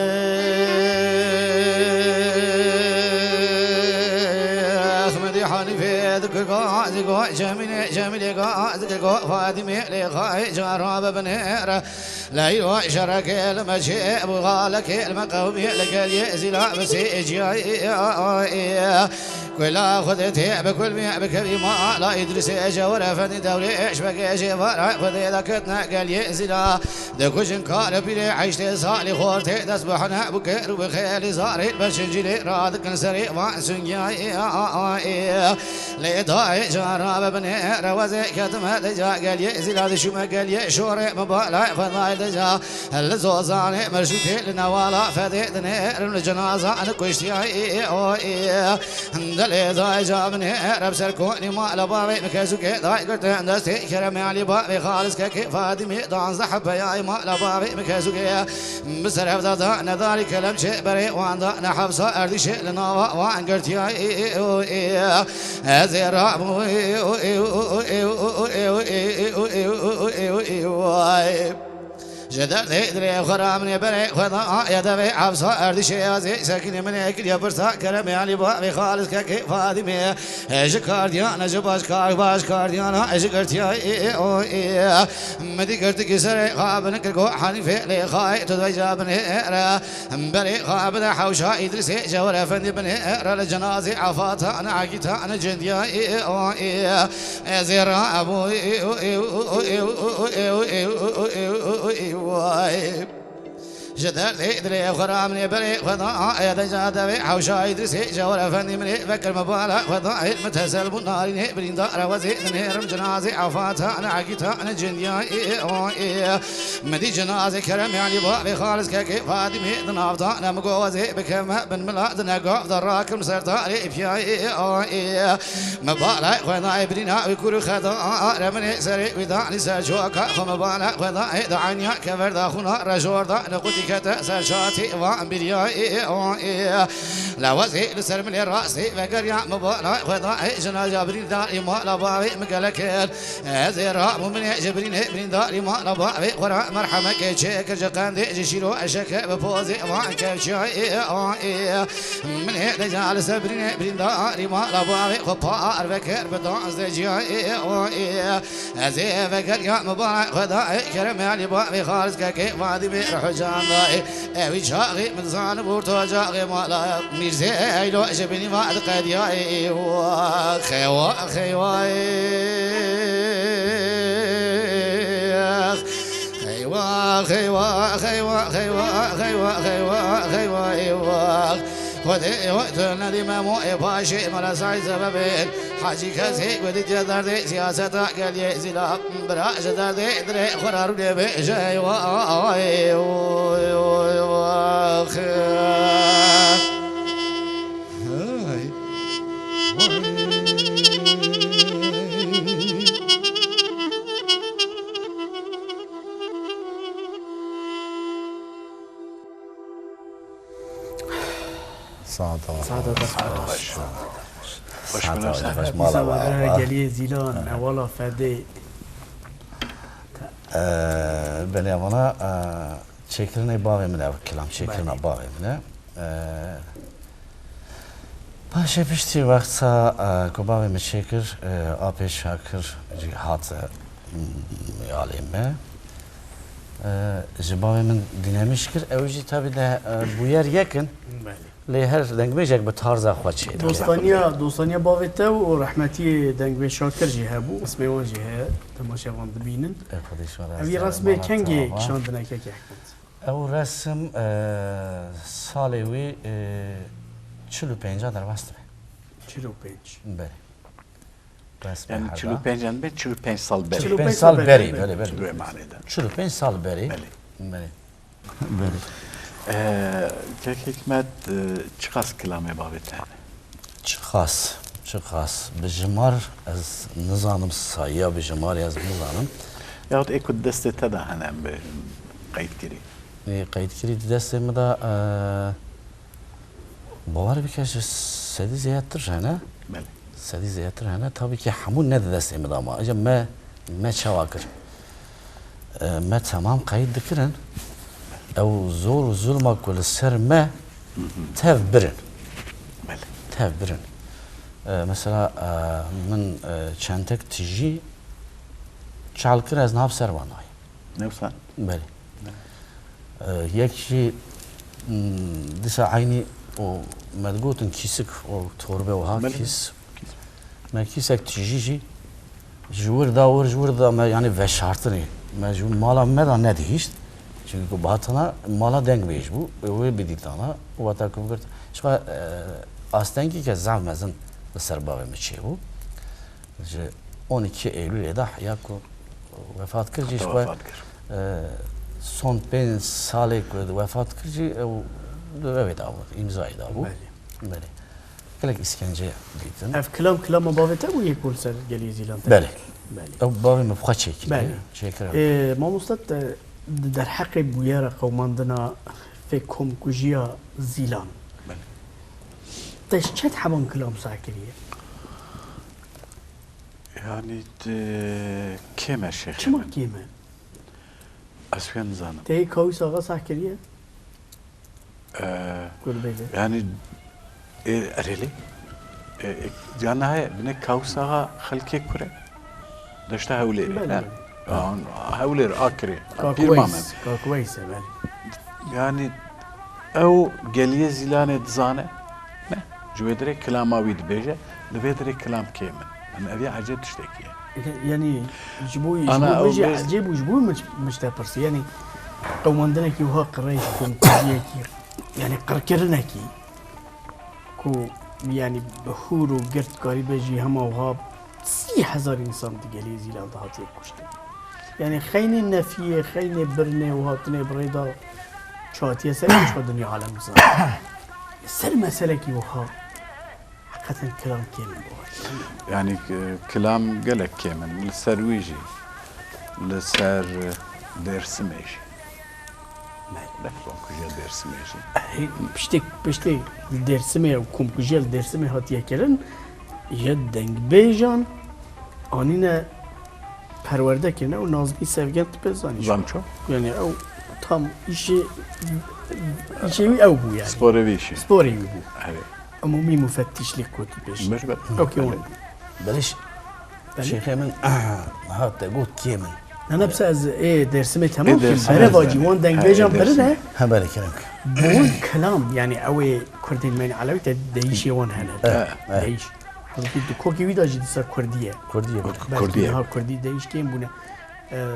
Ehmedî Hanîfê dikir gazî go Cemîlê, Cemîlê gazî dikir go Fadîmê lê xayê cara bibinêre. Leylo şerekê li me çê bû xalekê li me qewmî li gel yê zîla bi sê ciyayê. Kula Xwedê tê bi kulmî bikevî mala Îdrîsê Cewher Efendî dewrê eşbegê jê varay Xwedê de ketine gel yê zîla. Dikujin kar pîrê heştê salî xortê dest bi hene bû kir û bi xêlî zarê beşincî lê radikin serê van sungiyayê. Lê dayê cara be binê rewezê ketime deca gel yê zîla dişûme gel yê şorê me balay xwe dayê deca. Li zozanê mirşûtê li newala fedê dinêrin li cinazan kuştiyayê. Dilê dayê ca binê reb ser konî mala bavê min kesûkê dayê girtin destê keremê Elî bavê xalis kekê Fadîmê danzdeh hepeyayê mala bavê min kesûkê. Bi serevda da nedarî kelem çê berê wan da ne hevsa erdîşê li nava wan girtiyayê. Ez ê rabû Ji derdê dilê xwe ra min ê berê xwe da aye devê hevsa erdişê ez ê sekinê min ê kiriye pirsa keremê Elî bavê xalis kekê Fadîmê. Ji kardiyana ji baş kar baş kardiyana ji girtiya ê o ê. Min dî girtikî serê xwe bin kir go Hanîfê lê xayê tu dayca binê re. Berê xwe bide hewşa Îdrîsê Cewher Efendî binê re li cinazê afatan egîtan cindiya ê o ê. Ez ê rabû Ji derdê dilê xwe ra min ê berê xwe da ê de ca devê hewşa Îdrîsê Cewher Efendî min ê vekir me bala xwe da ê min tesel bû narînê birîndar e wezê dinêrim cinazê afatan egîtan cindiya ê o ê. Min dî cinazê kerem yanî bavê xalis kekê Fadîmê di nav da ne min go wezê bikevme bin mila di negav de rakim ser darê piyayê a ê. Me balay xwe nayê birîna wî kûr û xeda a re min ê serê wî danî ser çoka xwe me balay xwe da ê di enya kever da xûna re jor da ne qutî kete ser çatê van biriyayê a ê. Lewezê li ser min ê rastê vegeriya me balay xwe da ê jina ca birîndarî mala bavê min gelek kir. Ez ê rabû min ê ji birînê birîndarî mala bavê xwe ra merhemekê çêkir ji qendê ji şîro eşeke bi pozê van kevçiyayê a ê. Min ê deca li ser birînê birîndarî mala bavê xwe par vekir bi danzdeciyayê a ê. Ez ê vekeriya min bavê xwe da ê keremê Elî bavê xarizkekê Fadîmê ruhu can da ê. Ewî çaxî min zanibû to caxê mala Mîrzê Eylo ji binî va diqediyayê. Xewa, xewa, ê. Eyvah, eyvah, eyvah, eyvah, eyvah, eyvah, eyvah, eyvah. Xwedê, Xwedê, tu nedî me mo ê paşê me resay sebebên. Hacî kesê ku dîtiye derdê siyaseta geliyê zîla. Bira ji derdê dirê xwe re rûnê bêje eyvah, eyvah, eyvah. Hey. Saeta Saeta xweş. Xweş. Saeta xweş. Xweş mala we. Geliyê Zîlan, Newala Fedê. Ee, belê, vana, ee, çêkirinê bavê min e, kilam çêkirina bavê min e. Ee, paşê piştî wexta, ee, ku bavê min çêkir, ee, apê Şakir jî hate, mm, alê me. Ee, ji bavê min dînemîş kir, ew jî tabî de, ee, bûyer yek in. Belê. Lê her dengbêjek bi tarza xwe çêdike. Dostaniya, dostaniya bavê te û rehmetiyê dengbêj Şakir jî hebû, ismê wan jî heye, temaşevan dibînin. Ev resmê kengê kişandine kekê Hikmet? Ew resim, e, salê wî, e, çil û pênca derbas dibe. Çil û pênc. Belê. Resmê herda. Yani çil û pênc yan be, çil û pênc sal berê. Çil û pênc sal berê, belê, belê. Çil û pênc sal berê. Belê. Belê. Belê. Ee, Kek Hikmet, e, çiqas kilamê bavê te hene? Çiqas, çiqas. Bi jimar ez nizanim, sayiya bi jimarê ez nizanim. Yahut ê ku di destê te de hene bi qeydkirî? Ê qeydkirî di destê min de, e, bawer bike ji sedî zêdetir hene. Belê. Sedî zêdetir hene. Tabî ki hemû ne di destê min de ma. Îca me, me çawa kir? E, me temam qeyd dikirin. Ew zor û zulma ku li ser me tev birin. Belê. Tev birin. E, mesela, e, min, e, çentek tijî çal kir, ez niha bi ser van nayêm. Ne wisa? Belê. E, yek jî, m, dîsa eynî û me digotin kîsik û torbe wiha Belê. kîs. Kîs. Me kîsek tijî jî ji wir da wir, ji wir da me, yanî veşartinê. Me ji mala me da nedihişt. Çimkî ku bihatana mala dengbêj bû. Wê bidîtana, wata ku bigirt. Ji xwe, e, astengî ke zaf mezin li ser bavê min çêbû. Ji on iki Eylûlê de ya ku wefat kir jî ji Heta xwe, wefat kir. e, son pênc salê ku wefat kir jî ew di evê de bû, îmzayê de bû. Belê. Belê. Gelek îskence dîtin. Ev kilam, kilama bavê te bû yê ku li ser gelê Zîlan te Belê. kir? Belê. Ew bavê min bi xwe çêkiriye. Belê. Çêkir ew. Ê, mamoste te di derheqê bûyera qewmandina fê komkujiya Zîlan. Belê. Te ji çend heban kilam seh kiriye? Yani, e, kêm e şêxê Çima min. kêm e? Ez wê nizanim. Te yê Kawîs Axa seh kiriye? Ee, Gurbê de. Yani, e, erê lê. E, e, ya niha binê Kawîs Axa xelkê kur e? Deşta Hewlêrê, Belê, ne? belê. Ya, Hewlêr, Akirê. Kak Pîrmame. Weys, Kak Weys e, belê. Yani, ew geliyê Zîlanê dizane, ne? Ji wê dirê kilama wî dibêje, li vê dirê kilam kêm in. Yani, ev ya ecêb tiştekî ye. Yani, ji bo, ji Ana, bo ew min jî bêz- ecêb û ji bo min, min ji te pirsî. Yani, qewmandinekî wiha qirêj, komkujiyekî, yani, qirkirinekî ku, yani, bi hûr û girt karîbe jî hema wiha sî hezar însan di gelê Zîlan de hatiye kuştin. Yani, xeynê nefiyê, xeynê birnê û hatinê bi rê de çatiye ser, çi dinya alem dizane. Ser meselekî wiha, heqeten kilam kêm in bo we. Yani, e, kilam gelek kêm in. Li ser wî jî, li ser, e, Dêrsimê jî. Belê. Belê, komkujiya Dêrsimê jî. Hey, piştê, piştê li Dêrsimê û komkujiya li Dêrsimê hatiye kirin, ji dengbêjan anîne perwerde kirine û Nazmî Sevgen tu pê zanî. Zam ço? Yani ew tam îşê, îşê wî ew bû yani. Sporê wî işi. Sporê wî bû. Evet. Umûmî mufettîşlik ku tu pêş. Mecbur. Okey, wan. Belê. Belê. Şêxê min, ha, te got kêm in. Ne, ne, pse ez ê Dêrsimê temam Ê kim. Dêrsimê Bereva ez cî, wan dengbêjan He, ê pir ne. Dêrsimê. Ha, belê, kerem. Bi wan kilam, yani ew ê Kurdên me Elewî te deyîşê wan hene. He, he. Deyîş. Halbuki di kokê wî de jî dîsa Kurdî ye. Kurdî ye. Belkî Kurdî ye. niha Kurdî deyîş kêm bûne. Ee,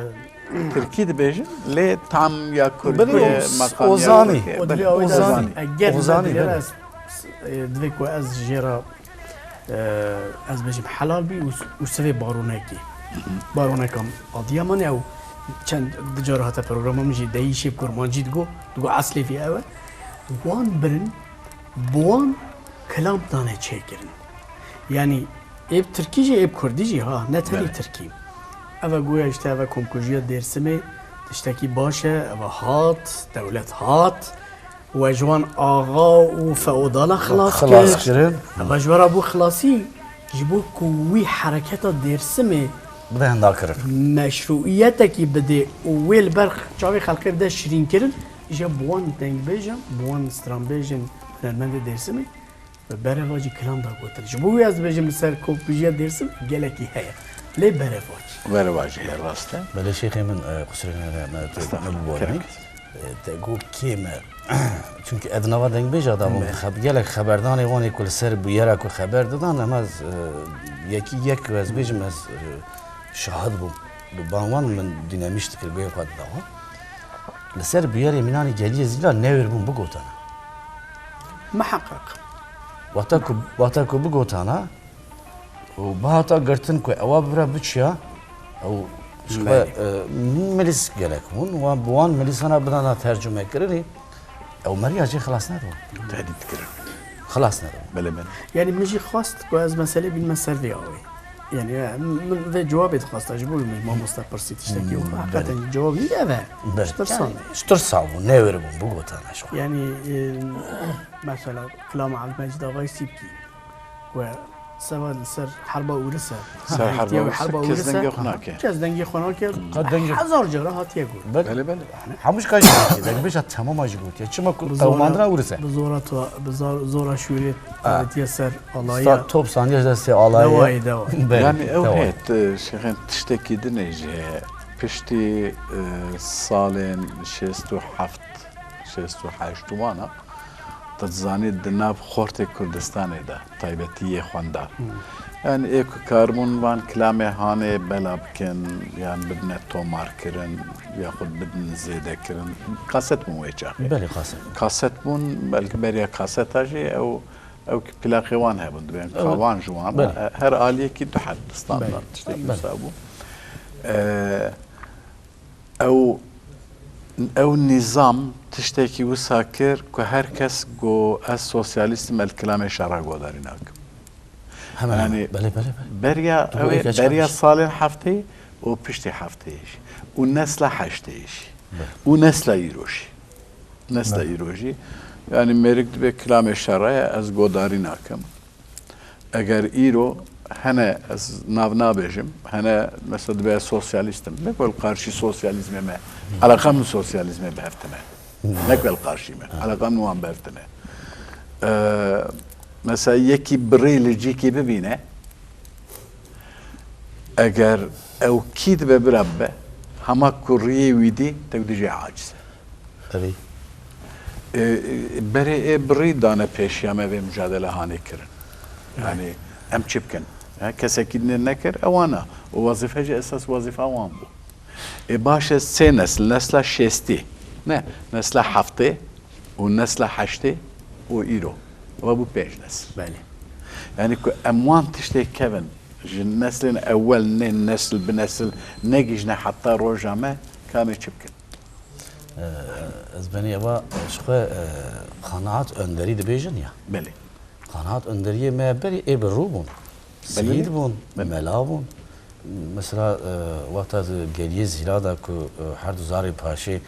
Tirkî dibêjin, lê tam ya Kurdî Belê, ye, o maqam ya Ozanî. Kurdî ye. O Belê, divê awê de Ozanî. ez, eger Ozanî, divê belê. ez, e, divê ku ez jê re, e, ez bêjim helal bî û, û sivê baronekê. Baroneka Adiyamanê ew çend di cara hate programa min jî deyîşê kurmancî digo, digo eslê vî ew e. Wan birin, bi wan kilam dane çêkirin. Yanî ê bi tirkî jî, ê bi kurdî jî ha, ne tenê Belê. tirkî. Eve goya işte eve komkujiya Dêrsimê tiştekî baş e, eve hat, dewlet hat, we ji wan axa û feodala xilas Xilas kir. kirin. Eve ji we re bû xilasî, ji bo ku wî hereketa Dêrsimê Bide henda kirin. meşruiyetekî bidê û wê li ber çavê xelkê bide şirîn kirin, îja bi wan dengbêjan, bi wan stranbêjên hunermendê Dêrsimê, Berevacî kilam da gotin. Ji bo wî ez dibêjim li ser komkujiya Dêrsim gelekî heye. Lê berevacî. Berevacî heye, rast e. Belê şêxê min, e, qusirê me, me, te, Estağfurullah, me biboranî. kerem kes. E, te got kêm e. Çimkî ez di nava dengbêja da bûm. Me. Xeb-, gelek xeberdanê wan ê ku li ser bûyera ku xeber didan, em ez, e, yekî yek ez bêjim ez, e, şahid bûm. Bi ban wan min dînemîş dikir, guhê xwe dida wan. Li ser bûyerê mînanê geliyê Zîlan newêr bûn bigotana. Miheqeq. Wata ku, wata ku bigotana û bihata girtin ku ewa bibira biçiya, ew ji xwe, Belê. e, milîs gelek bûn. Wan, bi wan milîsana bidana tercumekirinê, ew meriya jê xilas nedibûn. Tehdît kirin. Xilas nedibûn. Belê, belê. Yani min jî xwest ku ez meselê bînime ser vê awê. Yani, e, min vê cewabê dixwesta ji bo min mamoste pirsî tiştekî Hmm, û belê. heqeten cewabî ev e. Belê. Ji tirsan. Yani, ji tirsa bû, newêr bûn, bigotana ji xwe. Yani, e, mesela, kilama Elmecid Axayê Sîpkî, we Seva li ser herba Ûris e. Ser herba Ûris, herba kes Ûris e. Dengê xwe nake. Kes dengê xwe nake. Ka dengê Hezar cara hatiye got. Belê, belê. Hemû ji ka jî gotiye. Deng bêja temama jî gotiye. Çima ku qewimandina Ûris e. Bi zora tu, bi zor-, zora şûrê avêtiye ser alaya. Top sandiye ji destê alaya. Dewayê, dewayê. Belê, yanî ew dewayê. Heye, t-, şêxên tiştekî din ê jî heye. Piştî, e, salên şêst û heft, şêst û heşt wana, tu dizanî di nav xortê Kurdistanê de, taybetî yê xwendar. Hmm. Yanî ê ku karibûn van kilamê hanê bela bikin, yan bidine tomarkirin, yaxud bidin zêdekirin. Kaset bûn wê çaxê. Belê, kaset. Kaset bûn, belkî beriya kaseta jî ew, ew ki plaqê wan hebûn, dibên kavan ji wan re. Belê. Her aliyekî du heb standart tiştekî wisa bû. Eee, Ew, ew nîzam tiştekî wisa kir ku her kes got, "Ez sosyalîst im, ez li kilamê şera godarî nakim." Hemen, hemen. Yanî, belê, belê, belê. Beriya, ew ê, beriya salên heftê û piştî heftê jî. Û nesla heştê jî. Belê. Û nesla îro jî. Nesla îro jî. Yanî mêrik dibê kilamê şera ye, ez godarî nakim. Eger îro hene, ez nav nabêjim, hene mesela dibe sosyalîst im. Ne ku li qarşî sosyalîzmê me, eleqa min sosyalîzmê bi hev tine. Ne ku li qarşî me, eleqa min wan bi hev tine. Ee, mesela yekî birî li cîkê bibîne, eger ew kî dibe bira bibe, hema ku riyê wî dî, tew dijê aciz e. Erê. E, e, berê ê birî dane pêşiya me vê micadele hanê kirin. Yanî em çi bikin? He, kesekî dinê nekir, ewana. O wezîfe jî esas wezîfa wan bû. Ê baş e sê nesil, nesla şêstî. Ne, nesla heftê û nesla heştê û îro. Ewa bû pênc nesil. Belê. Yanî ku em wan tiştê kevin, ji neslên ewel nê nesil bi nesil negihîjine heta roja me, ka em ê çi bikin? Ez benî eva ji xwe, e, qanaat önderî dibêjin ya. Belê. Qanaat önderiyê me berî ê bi rû bûn. Belê. Seyîd bûn, belê, mela bûn. Mesela, e, wexta di Geliyê Zîla de ku, e, her du zarê paşê, e,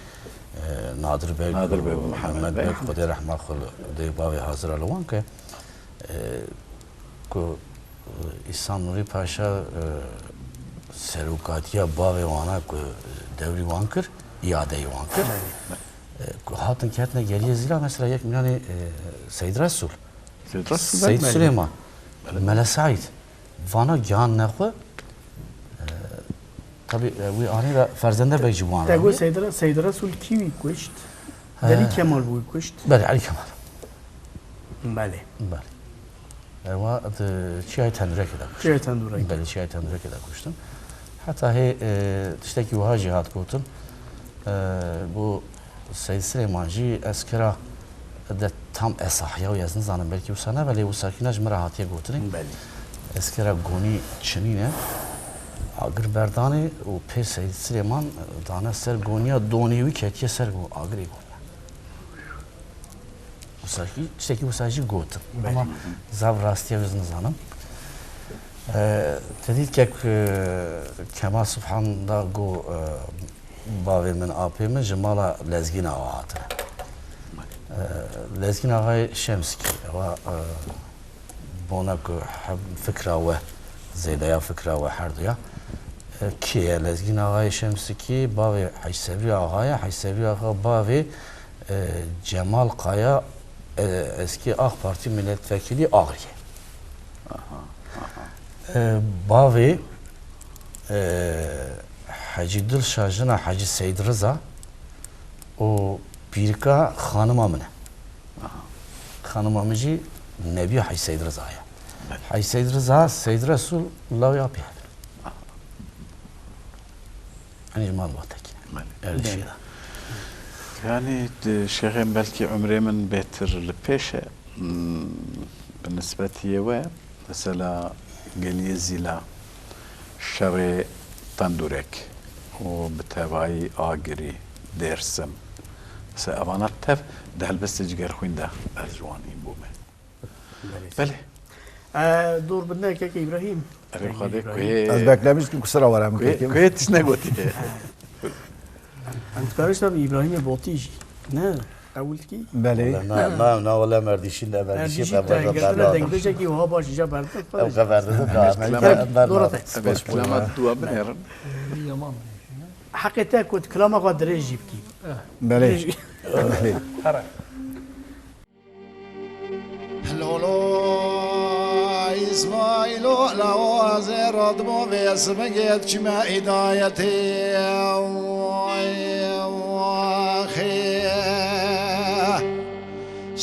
Nadir Beg Nadir Beg û û Mihemed Mihemed Beg, Beg. Xwedê rehma xwe li dê bavê hazira li wan ke, e, ku, e, Îhsan Nûrî Paşa, e, serokatiya bavê wana ku dewrî wan kir, îadeyê wan kir. E, ku hatin ketine Geliyê Zîla, mesela yek mînanê, e, Seyd Resul, Seyd Resul, Seyd belê. Süleyman, belê, Mele Seîd, vana gihandine xwe, e, tabî, e, wî anî de Ferzende Beg ji wan re. Te got Seyd Re-, Seyd Resul kî wî kuşt? He. Elî Kemal bû wî kuşt? Belê, Elî Kemal. Belê. Belê. Ewa di Çiyayê Tendûrekê de kuştin. Çiyayê Tendûrekê. Belê, Çiyayê Tendûrekê de kuştin. Heta hê, e, tiştekî wiha jî hat gotin. E, bu Seyîd Silêman jî eskera de tam esahya û ez nizanim belkî wisa ne, belê wisa kî ne ji min re hatiye gotinê. Belê. Eskera gonî çinîne, agir berdanê û pê Seyîd Silêman dane ser goniya donê wî ketiye ser go-, agirê goniya. Wisa jî, tiştekî wisa jî gotin. Belê. Ama zav rastiya wê ez nizanim. E, te dît kek, e, Kemal Subhan da got, e, bavê min, apê min ji mala Lezgîn Axa hatine. E, Lezgîn Axayê Şemskî, ewa, e, bona ku heb-, fikra we, zêdeya fikra we herduya. E, kê ye Lezgîn Axayê Şemskî? Bavê Hec Sebrî Axa ye. Hec Sebrî Axa bavê, e, Cemal Kaya, e, eskî AK Partî milletvekilî Agiriyê. Aha, aha. E, bavê, e, Hecî Dilşa jina Hecî Seyd Riza û pîrika xanima min e. Aha. Xanima min jî nebiya Hecî Seyd Riza ye. Evet. Hecî Seyd Riza, Seyd Resul lawê apê hev in. Aha. Yanî ji malbata kî ne. Belê. Erdîşê de. Yanî, di şêxên belkî umrê min bêtir li pêş e. Hmm, bi nisbetî yê we, mesela Geliyê Zîla, şerê Tendûrek û bi tevayî Agirî, Dêrsim. Mesela evana tev di helbestê Cigerxwîn de ez ji wan hîn bûme. Belê. Belê. E, dor bidine keke Îbrahîm. Erê, keke Xwedê Îbrahîm. Kuhê. Ez beklemiş kim kusura were min keke. Kuhê tişt negotiye. Em dikarin ji Îbrahîmê Botî jî. Ne? Qewil dikî? Belê. Na, na, na, wele merdîşî, merdîşî Merdîşî qebul te dike, girtine bela. Dengbêjekî wiha baş îja berdin. Ew xeber dide, Ev da, klema, da, da, ev da, klema, da, klema da, du bin êrin. Yaman. Heqê te ku tu kilama xwe dirêj jî bikî. Belê. Dirêj. Belê. Lolo İsmailo lawazê radmo ve smegê çime hidayetê.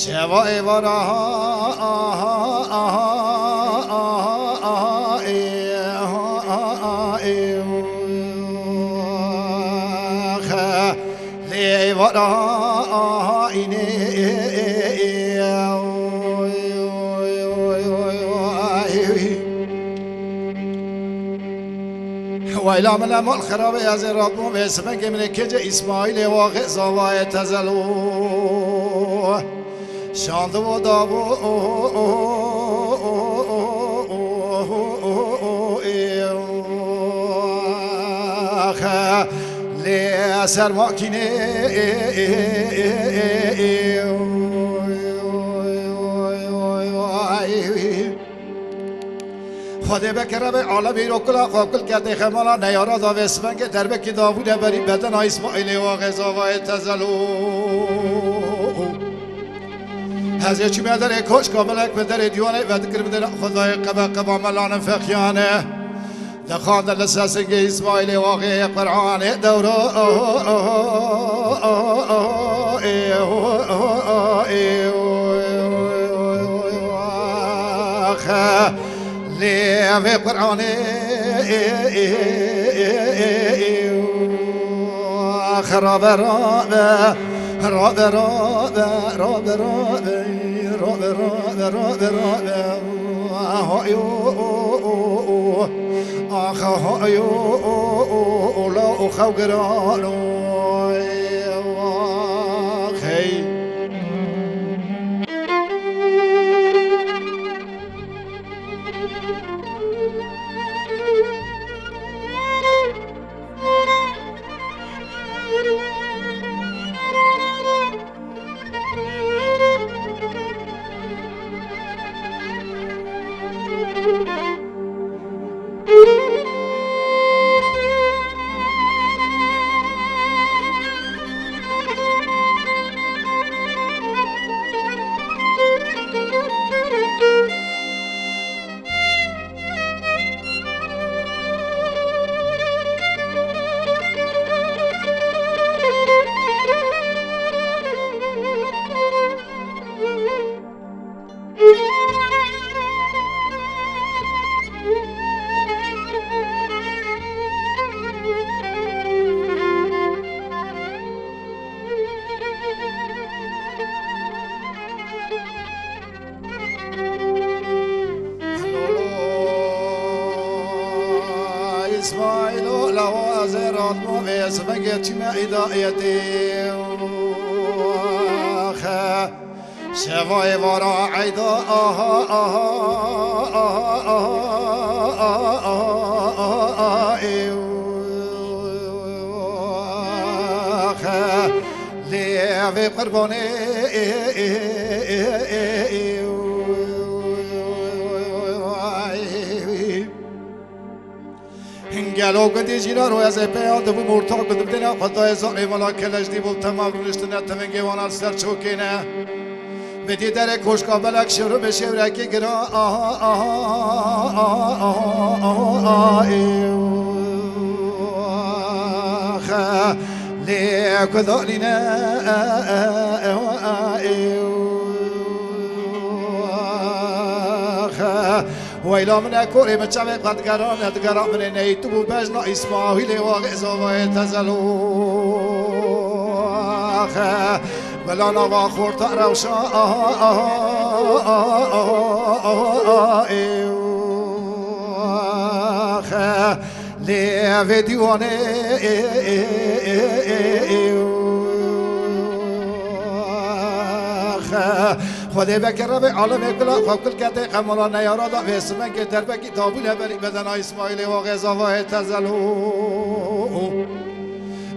Şeva êvara, aha, aha, aha, aha, e, aha, aha, e, aha, lê êvara, aha, inê, e, e, e, Wayla min e mal xirabê, ez ê radbûm vê simekê min ê kêcê Îsmaîlê waxê zavayê tezelo. Şandivo davo lê ser makînê. Xwedê bikere vê alemê îro kula xwe kul kete xemala neyara da vê sibengê derbekî davûne berî bedena Îsmaîlê wa xêzavayê tezelo. Ez ê çûme derê koşka belek bi derê dîwanê vedikirim dera Xwedayê qebe qeba melanin fexiyane. Dixwandin li ser singê Îsmaîlê waxê Qur'anê dewro. Lê vê Qur'anê rabe, rabe, rabe, rabe, rabe, rabe, rabe, rabe, rabe, rabe, hayo, ax, hayo, la, o xew girano, ax, hey. Îsmaîlo lawazê radmo vê sibegê çime hidayetê. Şevayê vara eyda, aha, aha, aha, aha, aha, aha, aha, aha, lê vê qurbanê. Gelo gundî jîna ro ez ê peya dibûm ortak bi dibdêna xwe dayê zanê mala kelejdî bû tema rûniştine tivingê wana li ser çokê ne. Bi dî derê koşka belek şêwr bi şêwrekî gira aha aha aha aha aha aha ê xe lê ku danîne ê xe. Weyla min e korê min çavê qedgeran e digera min ê neytû bû bejna Îsmaîlê wa xêzavayê tezelo. Belana va xorta rewşa aha aha aha aha aha aha ê xe lê vê dîwanê. Xwedê vekere vê alemê kula xwe kul kete qemala neyara da vê simengê derbekî dabûne berî bedena Îsmaîlê wa xêzavayê tezelo.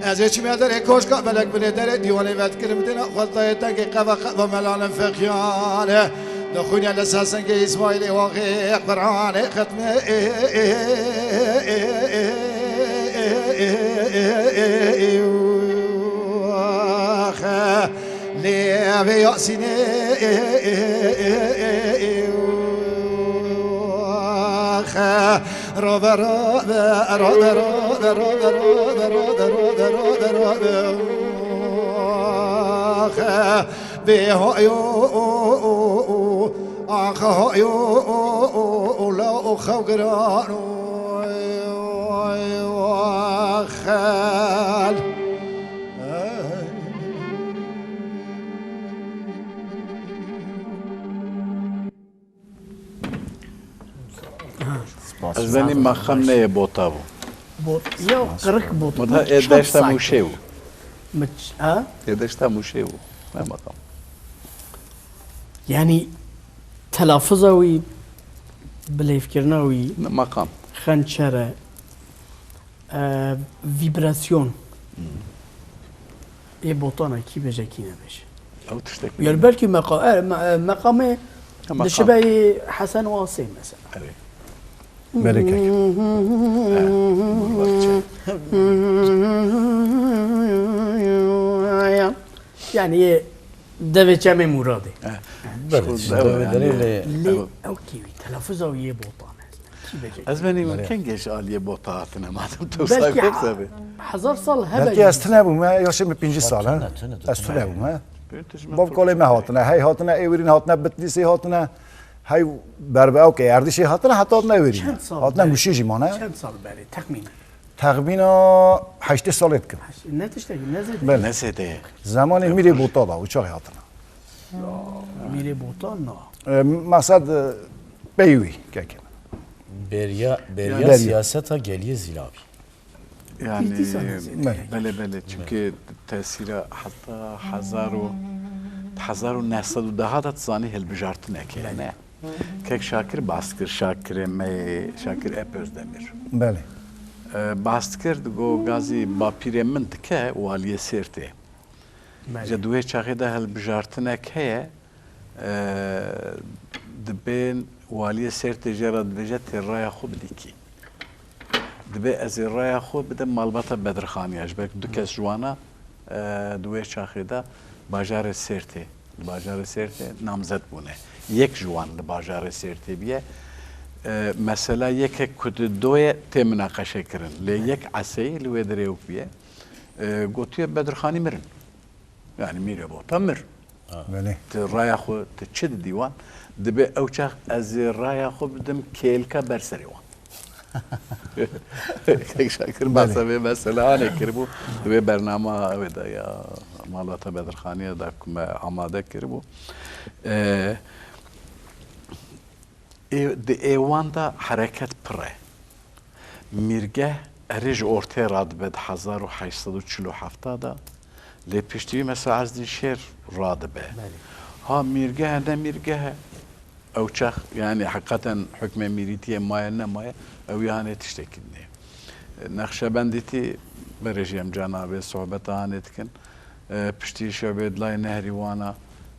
Ez ê çime derê koşka belek binê derê dîwanê ve dikirim dina xweltayê tengê qeva qeva melalim feqiyane. Dixwîne li ser sengê Îsmaîlê waxê Qur'anê xetmê. Lê vê Yasînê. Ez benî mexam neyê bota bû. Bot, ya qirq bot. Meta ê deşta Mûşê bû. Miç, ha? Ê deşta Mûşê bû. Ne mexam. Yani telafuza wî, bilêvkirina wî, Ne mexam. Xençere, e, vîbrasyon. Hmm. Ê botana kî bêje kî nebêje. Ew tiştek Yani belkî meqa-, e, me-, e, meqamê Ha, meqam. Dişibe yê Hesen û Asê mesela. Erê. Belê kek. Yani yê devê Çemê Muradê. Belê, Şkol devê yani. Derê lê Lê ew kî wî, telaffuza wî yê botan e. Kî bêje kî? Ez benî Belê. Mümkün geç aliyê bota hatine madem tu Belkî saygı ha-, tabii. Hezar sal hebe Belkî ez tune bûme, ya şimdi pêncî sal, ha? Tune, tune, tune. Ez tune bûme. Bav kolê me hatine, hey hatine, êwirîn hatine, Bitlîsê hatine, hey berbe ew ke Erdîşê hatine, heta hatine êwirîn. Çend sal Hatine berê? Mûşê jî mane. Çend sal berê, texmînen? Texmîna heştê salê dikim. Ne tiştekî, ne zêde. Belê. Ne zêde. Zemanê Mîrê Bota da, uçaxê hatine. Ya, Mîrê Bota na. E, Maqsed, e, pey wî, kekê min. Beriya, beriya Beriya. Siyaseta geliyê Zîlavî. Yani, Pîtî sahnesê. Belê, belê. Çünkü tesîra heta hezar û, hezar û neh sed û deh de zanî hilbijartinek heye, Belê. Ne? Kek Şakir bahs kir, Şakirê me, Şakir Ep Özdemir. Belê. E, bahs kir, digo gazî bapîrê min dike, waliyê Sêrtê. Belê. Ji di wê çaxê de hilbijartinek heye, e, dibê waliyê Sêrtê jê re dibêje tê raya xwe bidî kî. Dibê ez ê raya xwe bidim malbata Bedirxaniya. Ji ber ku du kes ji wana, e, di wê çaxê de bajarê Sêrtê, di bajarê Sêrtê namzet bûne. Yek ji wan li bajarê Sêrtê bûye. E, mesela yekek ku di doye tê minaqeşe kirin. Lê yek eseyî li wê derê wek bûye. E, gotiye Bedirxanî mirin. Yani Mîrê Bota mir. Belê. Tu raya xwe, tu çi didî wan? Dibê ew çax ez ê raya xwe bidim kêlka ber serê wan. Kek Şakir Belê. Behsa vê mesela anê kiribû. Di wê bernama wê de ya Malbata Bedirxaniyê de ku me amade kiribû. Ee, Ê, di êwan de hereket pir e. Mîrgeh erê ji ortê radibe di hezar û heşt sed û çil û heft de, lê piştî wî mesela Ezdînşêr radibe. Belê. Ha mîrgeh e, ne mîrgeh e. Ew çax, yani heqeten hukmê mîrîtiyê maye nemaye, ew yanê tiştekî dinê. Nexşebendîtî berê jî em ca navê sohbeta hanê dikin. E, piştî Şevbê Dilay Nehrî wana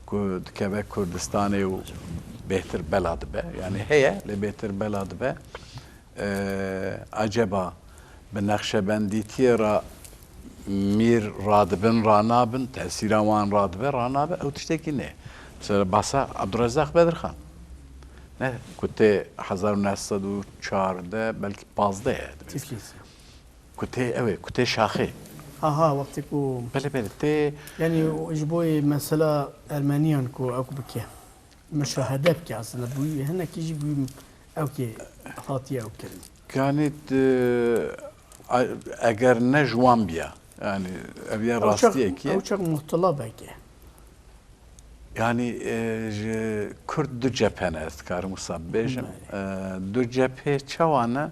ku dikeve Kurdistanê û bêhtir bela dibe. Yani heye, lê bêhtir bela dibe. E, acaba bi Nexşebendîtiyê re mîr radibin, ranabin, tesîra wan radibe, ranabe, ew tiştekî ne. Mesela bahsa Abdurrezzaq Bedirxan. Ne, ku tê hezar û neh sed û çardeh, belkî pazdeh ye. Tiflis. Ku tê ew ê, ku tê şaxê. Ha, ha, wextê ku Belê, belê, tê Yani ji bo mesela Ermeniyan ku ew ku bike, muşahede bike aslında, bu hinekî jî bu ew ki hatiye ew kirin. Yani, e, a-, eger ne ji wan biya, yani ev ya Ew çax, rastiyekî ye. Ew çax muhtila beke. Yani, e, ji Kurd du cephe ne, ez dikarim wisa bibêjim. Belê. E, du cephê çawa ne?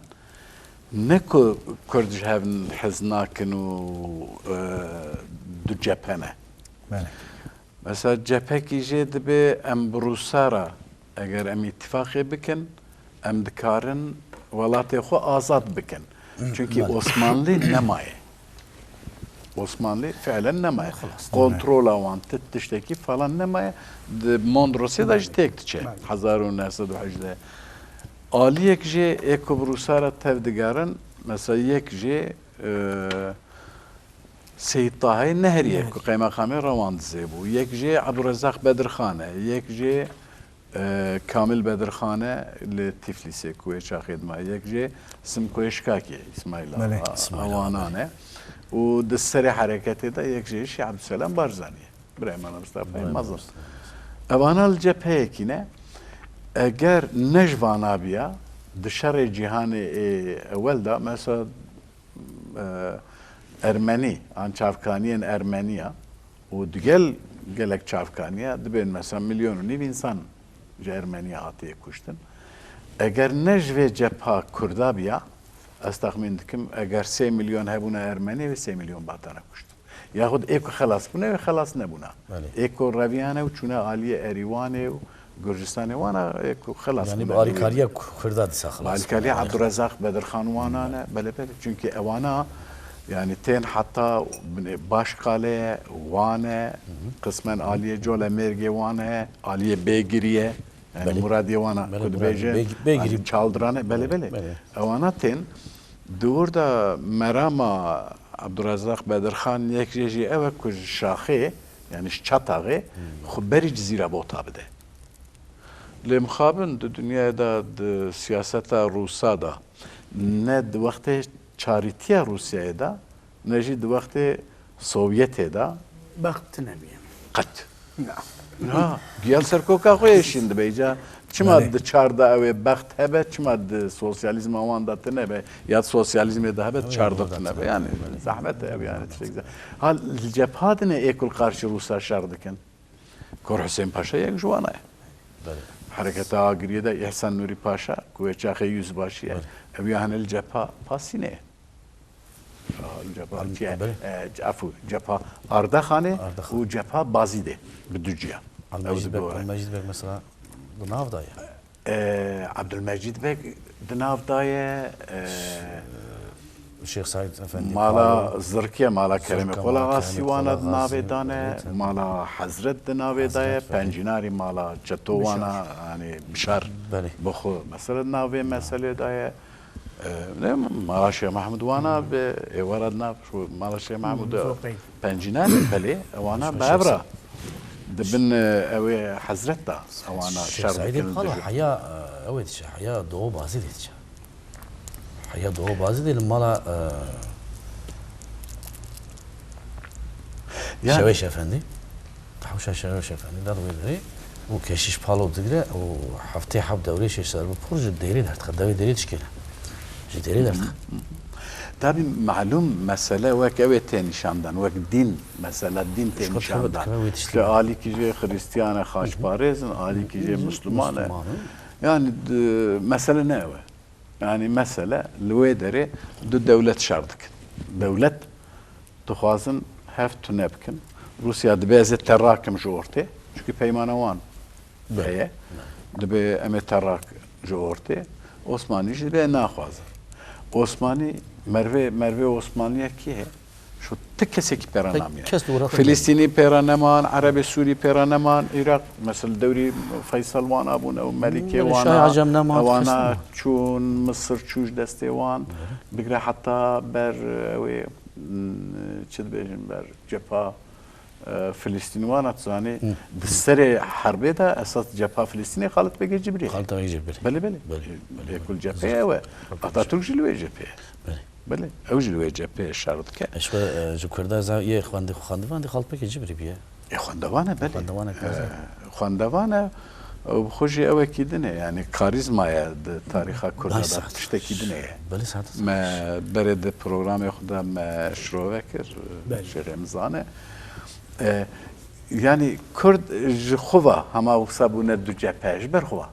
Ne ku Kurd ji hev hez nakin û, e, du cephe ne. Belê. Mesela cephekî jê dibê em bi Rûsa re eger em îtîfaqê bikin, em dikarin welatê xwe azad bikin. Çünkü Belê. Osmanlî nemaye. Osmanlî fiilen nemaye. Kontrola wan ti-, tiştekî falan nemaye. Di Mondrosê de jî têk diçe. Hezar û neh sed û hejdeh. Aliyek jê ê ku bi Rûsa re tev digerin, mesela yek jê, e, Seyîd Tahayê Nehriyê ku qeymeqamê Rewandizê bû. Yek jê Ebdurezaq Bedirxan e. Yek jê, e, Kamil Bedirxan e li Tiflîsê ku wê çaxê dima. Yek jê Simkoyê Şikakê, Îsmaîl Axa, Îsmaîl Axa, ewanan e. Û di serê hereketê de yek jê jî Ebdulselam Barzanî ye. Birayê me Mistefayê mezin. Evana li cepheyekî ne. Eger ne ji vana biya, di şerê cîhanê ê ewel de, mesela, e, Ermenî, an çavkaniyên Ermeniya û digel gelek çavkaniya dibên mesela milyon û nîv însan ji Ermeniya hatiye kuştin. Eger ne ji vê cepha Kurda biya, ez texmîn dikim, eger sê milyon hebûna Ermenî, wê sê milyon batana kuştin. Yaxud ê ku xelas bûne, wê xelas nebûna. Belê. Ê ku reviyane û çûne aliyê Erîwanê û Gurcistanê wana, ê ku xelas bûne. Yanî bi alîkariya Kurda disa xelas bûne. Bi alîkariya Ebdurezaq Bedirxan wana ne. Belê, belê. Çunkî ewana, yanî tên heta binê Başkale, wane, qismen aliyê Colemêrgê wane, aliyê Bêgiriyê. Yanî Belê. Muradiyê wana Belê, ku Muradiyê dibêje, Bêg-, Bêgirî. Yanî çaldiran e, belê, belê. Belê. Ewana tên, di wir de merama Ebdurezaq Bedirxan yek jê jî ew e ku ji şaxê, yanî ji çataxê, xwe berî Cizîra Bota bide. Lê mixabin di dinyayê de, di siyaseta Rûsa de, ne di wextê çarîtiya Rûsyayê de, ne jî di wextê Sovyetê de. Bext tune bûye. Qet. Na. Na, gel ser koka xwe yê şîn dibe. Îca çima Belê. Di çar de ew ê bext hebe, çima di sosyalîzma wan de tune be, ya di sosyalîzmê de hebe, di Ew çar de orada tune be. Tune Yani be. Zehmet e ew, yani tiştek ze-, ha, li cepha dine ê ku li qarşî Rûsa şer dikin. Kor Husên Paşa yek ji wan e. Belê. Hereketa Agiriyê de Îhsan Nûrî Paşa, ku wê çaxê yüzbaşî ye. Belê. Ev ya hene li cepha Pasînê ye. Aa, cepha Al-, çi ye? Belê. E, ce-, efû, cepha Ardexanê Ardaxan. Û cepha Bazîdê bi du ciya. Ew Elmecîd dibe Beg, ora. Elmecîd Beg mesela di nav de ye. E, Ebdulmecîd Beg di nav de ye. E, Şêx Saîd Efendî Mala Palo. Zirkiye, mala Keremê Zirka, Qola mala Xasî Keremê wana Qola di navê Xasî, dane, belê, tabii. Mala Hezret di navê Hezret, daye, belê. Pencînarî mala Çeto Bişar. Wana, yani Bişar Belê. bi xwe mesela di navê meselê daye. E, ne, Mala Şêx Mehmûd wana bi êwara di nav, şu Mala Şêx Mehmûd Hı, Zopey. Pencînarê, belê, ewana Şêx bi hev re. Di bin, e, ew ê Hezret de ewana Şêx şer Seîdê dikin Palo, dijî. Heya, e, ew ê diçe, heya Doğu Bazîdê diçe. Heya Doğu Bazîdê li mala, e, Yani Şeweş Efendî. Hewşa Şeweş Efendî, der wê derê. Û keşîş Palo digre û heftê heft dewrê şêş ser bi pir ji dêrê derdixe. Devê dêrê dişkêne. Ji dêrê derdixe. Tabî malûm mesele wek ew ê tê nîşandan, wek dîn, mesela dîn tê Ji xwe nîşandan. Dikeve wê tiştî. Ki alîkî jê Xristiyan e, xaçparêz in, alîkî jê Misliman e. Misliman in. Yani, d-, mesele ne ew e. Yani mesele li wê derê du dewlet şer dikin. Dewlet dixwazin hev tune bikin. Rûsya dibê ez ê te rakim ji ortê. Çunkî peymana wan Belê. heye. Dibê em ê te rak ji ortê. Osmanî jî dibê naxwazin. Osmanî, mervê, mervê Osmaniyekî heye. Şu ti kesekî pêra Tek namîne. kes dûra xwe Filistînî pêra neman, Erebê Sûrî pêra neman, Îraq, mesela dewrî Feysel wana bûn, ew Melikê Hmm, wana, Şah Ecem neman, ewana kes neman. çûn, Misir çû ji destê wan. Bigre heta ber, ew ê, m, çi dibêjin, ber cepha, e, Filistînî wana, tu zanî, Hı. di serê herbê de esas cepha Filistînê Xalid Begê Cibrî. Xalid Begê Cibrî. Belê, belê. Belê, belê, Ê belê. kul cephê ew e. Belê. Atatürk jî li wê cephê ye. Belê. Belê, ew jî li wê cephê şer dike. Eşqe, e, ji Kurda za-, yê xwendî-, xwendivandî Xalpekê Cibrî bûye. Ê, xwendevan e, belê. Xwendevan e, E, taze. Xwendevan e, û bi xwe jî ewekî din e, yani karîzma ye di tarîxa Kurda Ay, de, saet. tiştekî din e. Belê, saet. Me berê di programê xwe de me şirove kir, Belê. Şêxê Mizane. E, yani Kurd ji xwe ve hema wisa bûne du cephe, ji ber xwe ve.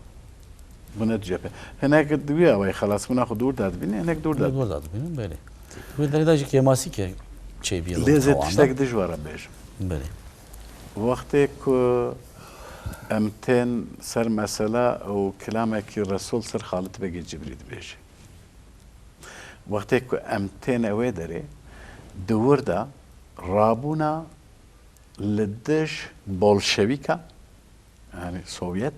Bûne du cephe. Hinek di wî awayî xelasbûna xwe dûr dadibînin, hinek dûr Hinek dadibînin. dûr dadibînin, belê. Wê derê de jî kêmasî ke çêbîye Lê zê tiştek dijwar e bêjim. Belê. Wextê ku em tên ser mesela û kilamekî Resûl ser Xalid Begê Cibrî dibêje. Wextê ku em têne wê derê, di wir de Rabûna li dij bolşevîka, yanî Sovyet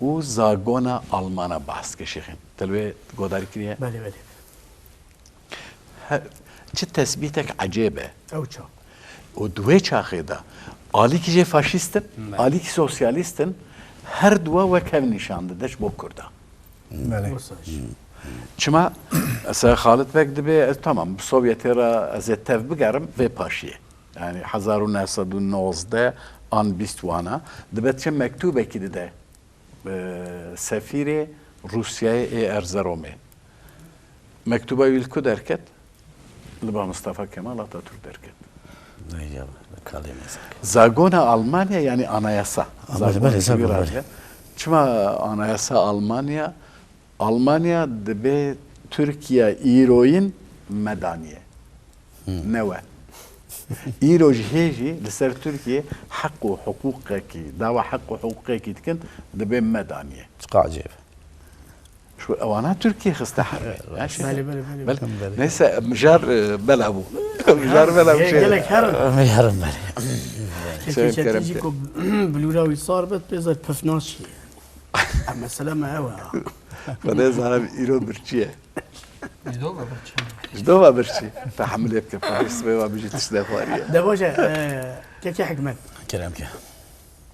û zagona Almana behs dike şêxên. Te li wê guhdarî kiriye? Belê, belê. He, çi tesbîtek ecêb e. Ew çax. Û di wê çaxê de alîkî jê faşîst in, Belê. alîkî sosyalîst in, her duwa wek hev nîşan dide ji bo Kurda. Belê. Wisa jî. Çima, mesela Xalid Beg dibê, ez tamam, bi Sovyetê re ez ê tev bigerim vê paşiyê. Yani hezar û neh sed û nozdeh an bîst wana, dibe çi mektûbekî dide, e, sefîrê Rûsyayê ê Erzeromê. Mektûba wî li ku derket? Li ba Mustafa Kemal Atatürk derket. Ey ya, kalê mezek. Zagona Almanya, yani anayasa. Ama Zagona belê, Türkiye zaten belê. Çima anayasa Almanya? Almanya dibê Tirkiye îroyin me daniye. Hmm. Ne we. Îro ji hê jî li ser Tirkiye heq û hiqûqekî, dawa heq û hiqûqekî dikin, dibê me daniye. Çiqa ecêb. Şu ewana Tirkiye xiste herbê. Belê, belê, belê. Belê. Neyse, mijar, e, bela bû. Mijar bela bû. Gelek herin. Herin belê. Kekê Çetin jî ku bilûra wî sar bit, pê zir pif naşî. Em mesele me ew e. Xwedê zane îro birçî ye. Ji dova birçî. Ji dova birçî. Tehemilê bike, Parîs sibê wa bijî tişt nexwariye. De baş e, e, kekê Hikmet. Kerem ke.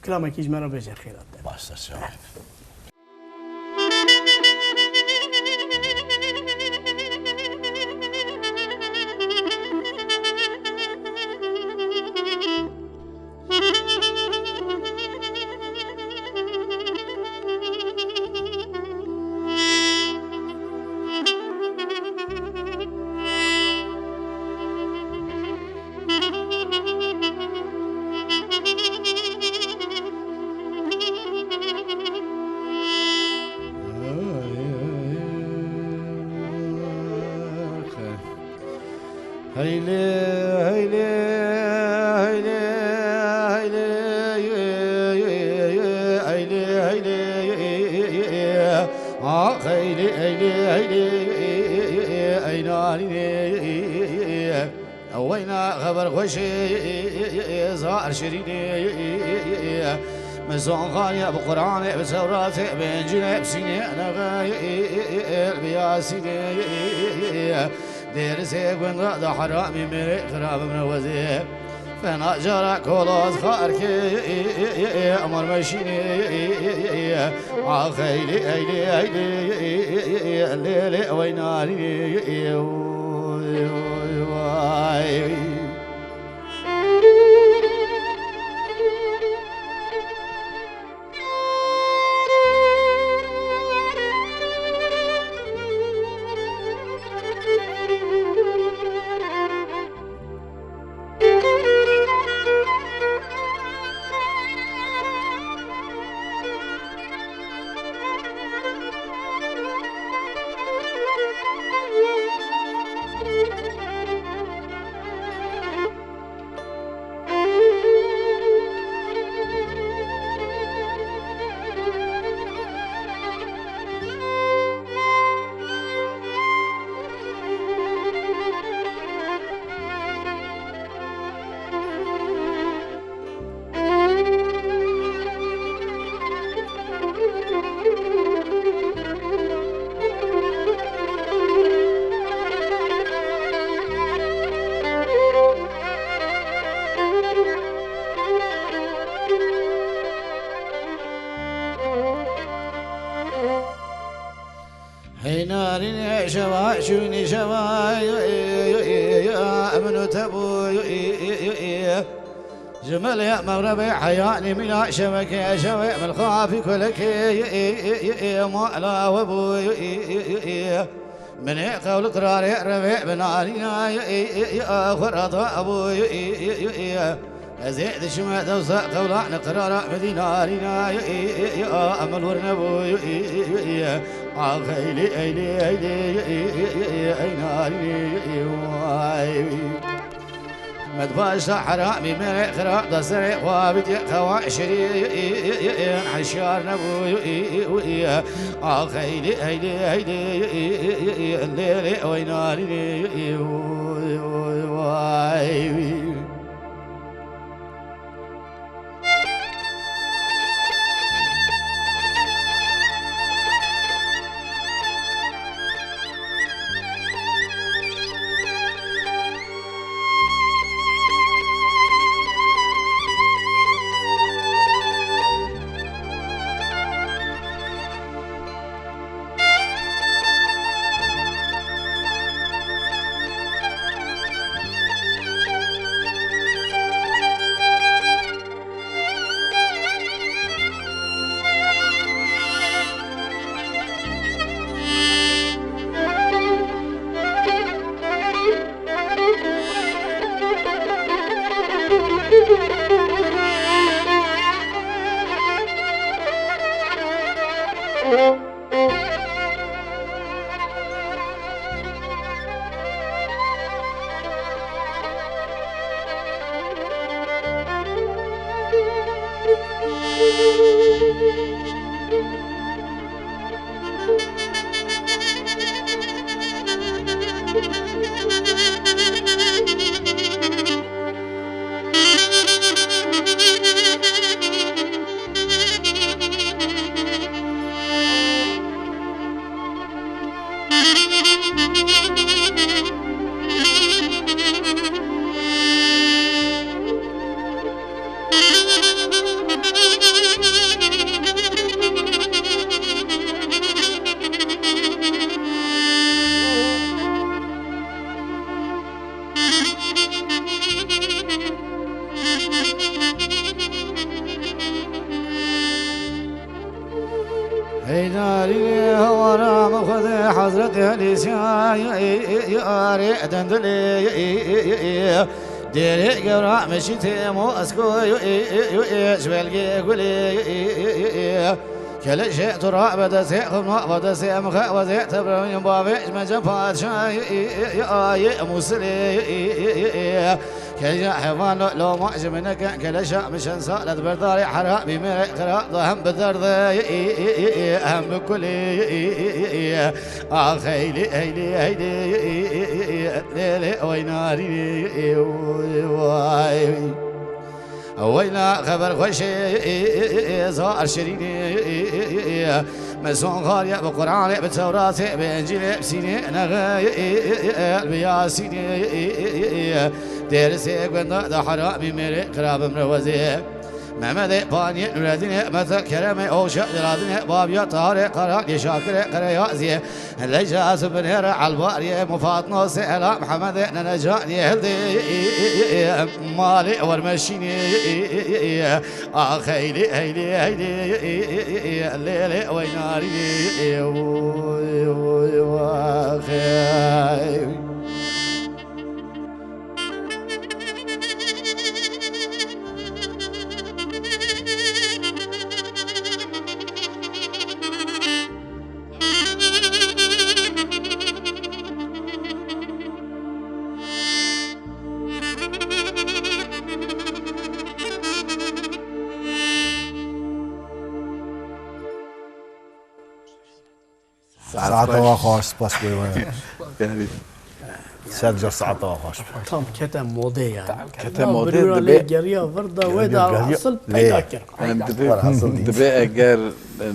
Kilamekî ji me re bêje xêrat de. Baş ser çawa. Heylê, heylê, heylê, heylê, heylê, heylê, ah, heylê, heylê, heylê, ey narînê. Weyna xeber xweşê, zar şirînê. Min zon xaniye bi Quranê, bi Tewratê, bi Încîlê, bi Sînê, nexê, bi Yasînê. Dêrisê gunda da heramî mêrê xirabim newezê. Fena cara koloz xarkê, amar meşînê. Ah, eylê, eylê, eylê, lê, lê, wey narî, vay. Hey narînê şeva, şûnî şeva, min û te bû. Ji melê mexrebê heyanî mîna şevekê şevê min xafî kulekê mala we bû. Min ê qewl qirarê revê bi narîna xwe re da bû. Ez ê diçime dewsa qewla ne qirara min dî narîna. Em li wir nebû. Ax eylê, eylê, eylê, ey narînê, way. Med başa heramî me xirab da serê xwe bitiye qewa şirîn heşyar nebû. Ax eylê, eylê, eylê, lê, lê, oy narînê, oy, oy, vay. Hey narî hewara min Xwedê Hezretê Elîsya yarê dendilê dêrê gewra min şîtê Moskoyê ji belgê gulê. Keleşê tu rabe destê xwe nabe destê em xewezê tebrewîn bavê ji me ce padşayê Mûsilê. Keleşa heyvan lo loma ji min neke keleşa min şen salet berdarê heramî mêrê qira da hem bi derdê hem bi kulê. Ax heylê heylê heylê lê lê wey narî vay. Weyla xeber xweşê zar şirînê. Me son xariye bi Quranê, bi Tewratê, bi Encîlê, bi Sînê, nexê bi Yasînê. Dêrisê gunda da heramî mêrê qirabim rewezê. Mehmedê Paniyê Nureddînê, Mete Keremê Oşa Diladinê, Babiya Tarê Qara Şakirê Qereyaziyê. Leyca ez binêre Elbariyê, Mufatno Sehla Mehemedê Nenecaniyê hildê malê wermeşînê. Ax heylê heylê heylê lê lê wey narî. Saeta we xweş, spas bê we. Ser car saeta we xweş. Tam kete modê yani. Kete modê, dibe geriya vir da we da geriya, asil peyda kir. Yani dibe, dibe eger, e,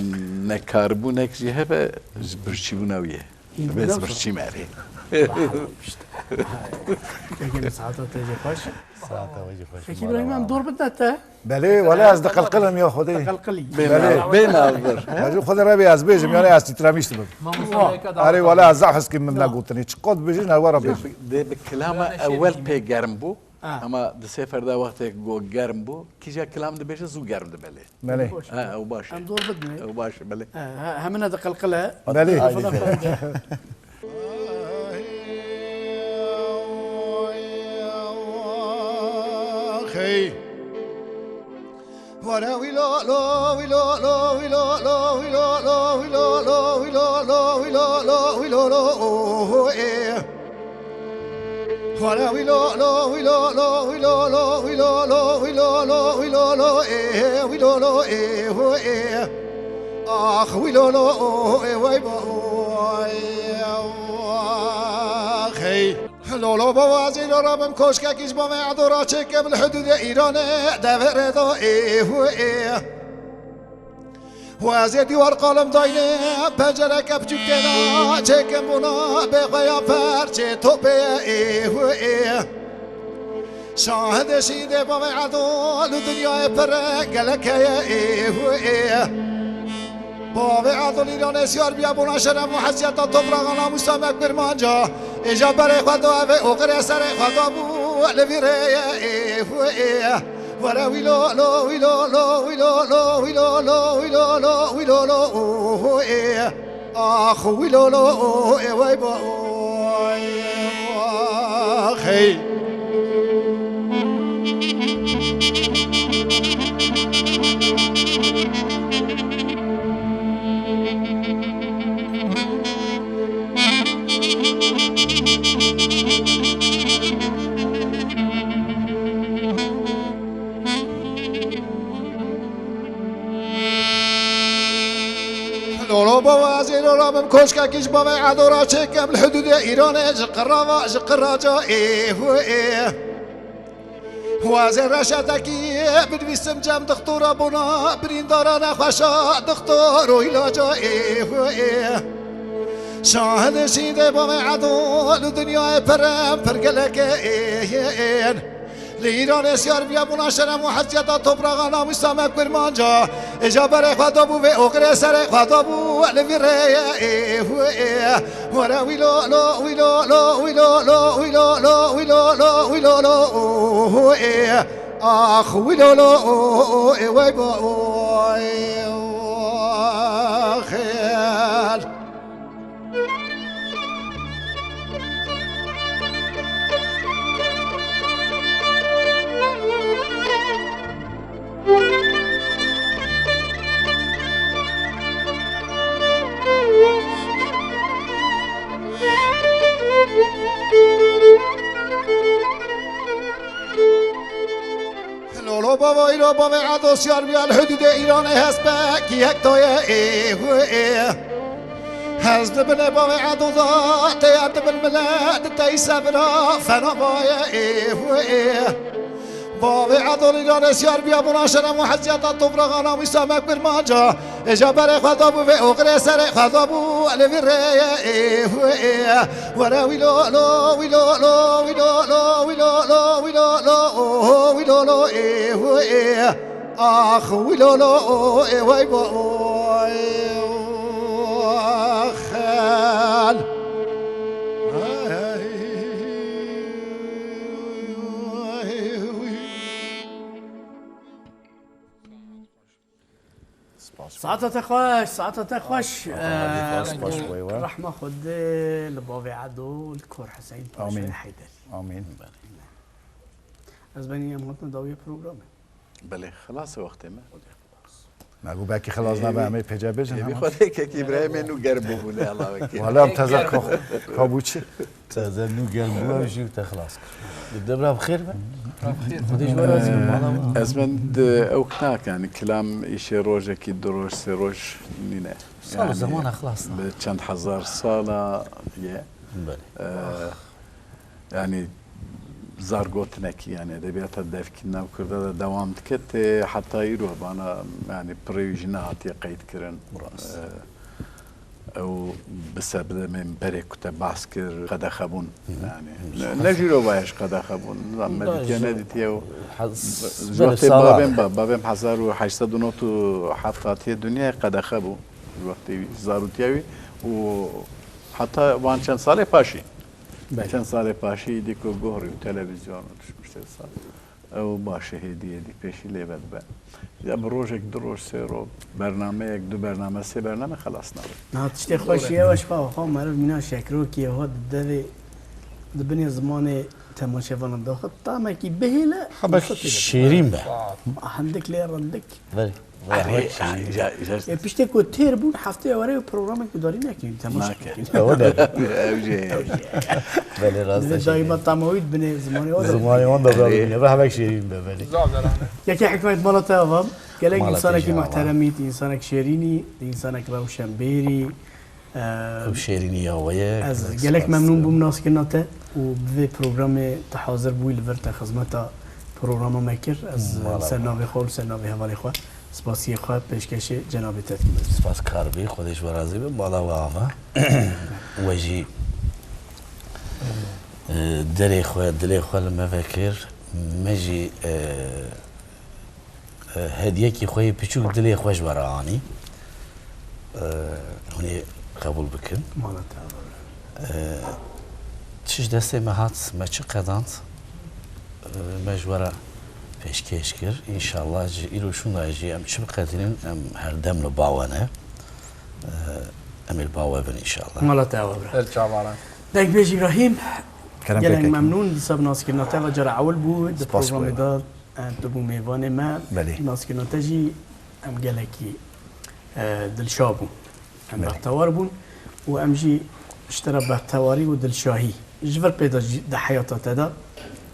nekaribûnek jî hebe, ji birçîbûna wî ye. Dibe ji birçî merê. Peki, saeta te jî xweş. Saeta we jî xweş. Peki, Îbrahîm, em dor bidine te. Belê, wele ez diqilqilim ya Xwedê. Diqilqilî. Bê nav-, bê navbir. Ez ji Xwedê re bê ez bêjim, yani ez titremiş dibim. Erê, wele ez zehf heskî min negotinê. Çiqas dibêjin, ez we re bêjim. Dê bi kilama ewel pê germ bû. Ha. Ama di sê ferda wextê ku germ bû, kîja kilam dibêje zû germ dibe lê. Belê. Ha, ew baş e. Em dor bidinê. Ew baş e, belê. Ha, ha, hemine diqilqile. Belê. Hey. Were wî lo lo, wî lo lo, wî lo lo, wî lo lo, wî lo lo, wî lo lo, wî lo lo, wî lo lo, oh, eh. Were wî lo lo, wî lo lo, wî lo lo, wî lo lo, wî lo lo, wî lo lo, eh, wî lo lo, eh, oh, eh. Ax, wî lo lo, oh, eh, wey bo, oh, eh, oh, hey. Lolo bawazî lora bim koşkekî ji bavê Edo ra çêkim li hudûdê Îranê devê rê da ê hu ê. Hu ez ê dîwar qalim dayne pencereke piçûk têna çêkim bûna bê xwe ya perçê topê ê hu ê. Şahidê şîdê bavê Edo li dinyayê pir gelek heye ê hu ê. Bavê Edo Îranê siyar biya bona şeref û hesiyeta topraxa namûsa me kurmanca. Êja berê xwe da evê oxirê serê xwe da bû li vî rêyê ê hu ê. Were wî lo lo, wî lo lo, wî lo lo, wî lo lo, wî lo lo, wî lo lo, hu ê. Ax, wî lo lo, ê wey bo, ê wey, ax, hey. Lolo bava ez ê lolo bim koşkekî ji bavê Edo re çêkim li hudûdê Îranê ji qirava, ji qiraca ê hu ê. Wazê reşetekî binivîsim cem dixtora bona birîndara nexweşa dixtor û îlaca ê hu ê. Şahidê şîdê bavê Edo li dinyayê pirim pir geleke ê yên. Li Îranê siyar bûye bona şerem û hesiyeta topraxa namûsa me kurmanca. Êja berê xwe dabû vê oxirê serê xwe dabû li vî rêyê ê hu ê. Were wî lo lo, wî lo lo, wî lo lo, wî lo lo, wî lo lo, wî lo lo hu ê. Ax wî lo lo ê wey bo ê xêl. Lolo bava îro bavê Edo siyar bûye li hudûdê Îranê hespek yek daye ê hu ê. Hez di binê bavê Edo da teye di bin mile di teyî sevira fena baye ê hu ê. Bavê Edo li Îranê siyar bûye bona şerem û hesiyeta topraxa namûsa me kurmanca. Êja berê xwe dabû vê oxirê serê xwe dabû li vî rêyê ê hu ê. Were wî lo lo, wî lo lo, wî lo lo, wî lo lo, wî lo lo, wî lo lo ê hu ê. Ax wî lo lo ê wey bo ê xel. Saeta te xweş, saeta te xweş. Rehma Xwedê li bavê Edo, li Kor Heseyîn Paşayê Heyderî. Amîn. Ez benî em hatine dawiya programê. Belê, xilas e wextê me. Me got belkî xilas nabe, em ê pêce bêjin. Êvî xwe lê kekî Îbrahîmê nû germ bûbûne, Allah wekî. Wala em teze ka-, kabûçî. Teze nû germ bû, ew jî te xilas kir. Di debra bi xêr be. Xwedê ji we razî be, mala we. Ez min di ew qitake, yani kilam îşê rojekî, du roj, sê roj nîne. Sal û Yani zemana xilas na. Bi çend hezar sala ye. Belê. Ee, yani zar gotinekî, yani edebiyata devkî nav Kurda de dewam dike, tê heta îro bana yani pirê wî jî nehatiye qeyd kirin. Rast. Ee, Ew bi sedemên berê ku te behs kir, qedexe bûn. Hı hı. Yani, Hı. ne, ne jî ro vaye ji qedexe bûn. Nizam, me Da dîtiye, ji ne dîtiye û hez-, ji belê wextê sala bavên, be. ba-, bavêm hezar û heşt sed û nod û heft hatiye dinyayê qedexe bû. Ji wextê wî, zarûtiya wî û heta van çend salê paşî. Belê. Çend salê paşî îdî ku guh rî û televîzyon û tişt miştê sal. Ew baş e, hêdî, hêdî pêşî lê vedibe. Ya bi rojek, du roj, sê roj, bernameyek, du bername, sê bername xelas nabe. Na tiştê xweş ye, weş xwe, xwe meriv mîna şekrokî ye, ho di devê, di binê zimanê temaşevanan daxit, tamekî bihêle, Hebek şêrîn be. Hindik lê rindik. Belê. Erê, ya, ya, ya. E, piştê ku têr bûn, heftê were programek gudarî nekin, temaşe Nake. bikin. Ew de. Ew jî. Belê, rast Divê e, daîma şêrîn. Tama wî dibinê zimanê wan de. Zimanê wan de Erê. Rehmek şêrîn be, belê. Yekê Hikmet, mala te ava. Gelek Mala te însanekî jî ava. Muhteremî, însanek şêrînî, însanek rewşenbêrî. Ew şêrînî ya we ye. Ez Gelek gelek spas. Memnûn bûm naskirina te û bi vê programê te hazir bûyî li vir te xizmeta programa me kir. Ez Mala ser navê xwe û ser navê hevalê xwe spasiyê xwe pêşkêşê cenabê te dikim. Spas karbî, Xwedê ji we razî be, mala we ava. We jî, e, derê xwe, dilê xwe li me vekir. Me jî, e, e, hediyekî xwe yê piçûk dilê xwe ji we re anî. E, hûn ê qebûl bikin. Mala te ava. E, çi ji destê me hat, me çi qedand, e, me ji we re pêşkêş kir. Înşallah ji îro şûnda jî em çi biqedînin, em her dem li ba we ne. E, em ê li ba we bin înşallah. Mala te ava bira. Her çavan e. Dengbêj Îbrahîm, Kerem gelek pêk e. Memnûn. Dîsa bi naskirina te ve cara ewil bû di Spas programê bû. De. Em tu bû mêvanê me, Belê. Naskirina te jî em gelekî, e, dilşa bûn. Em Belê. Bextewar bûn û em jî ji te re bextewarî û dilşahî ji vir pê de jî di heyata te de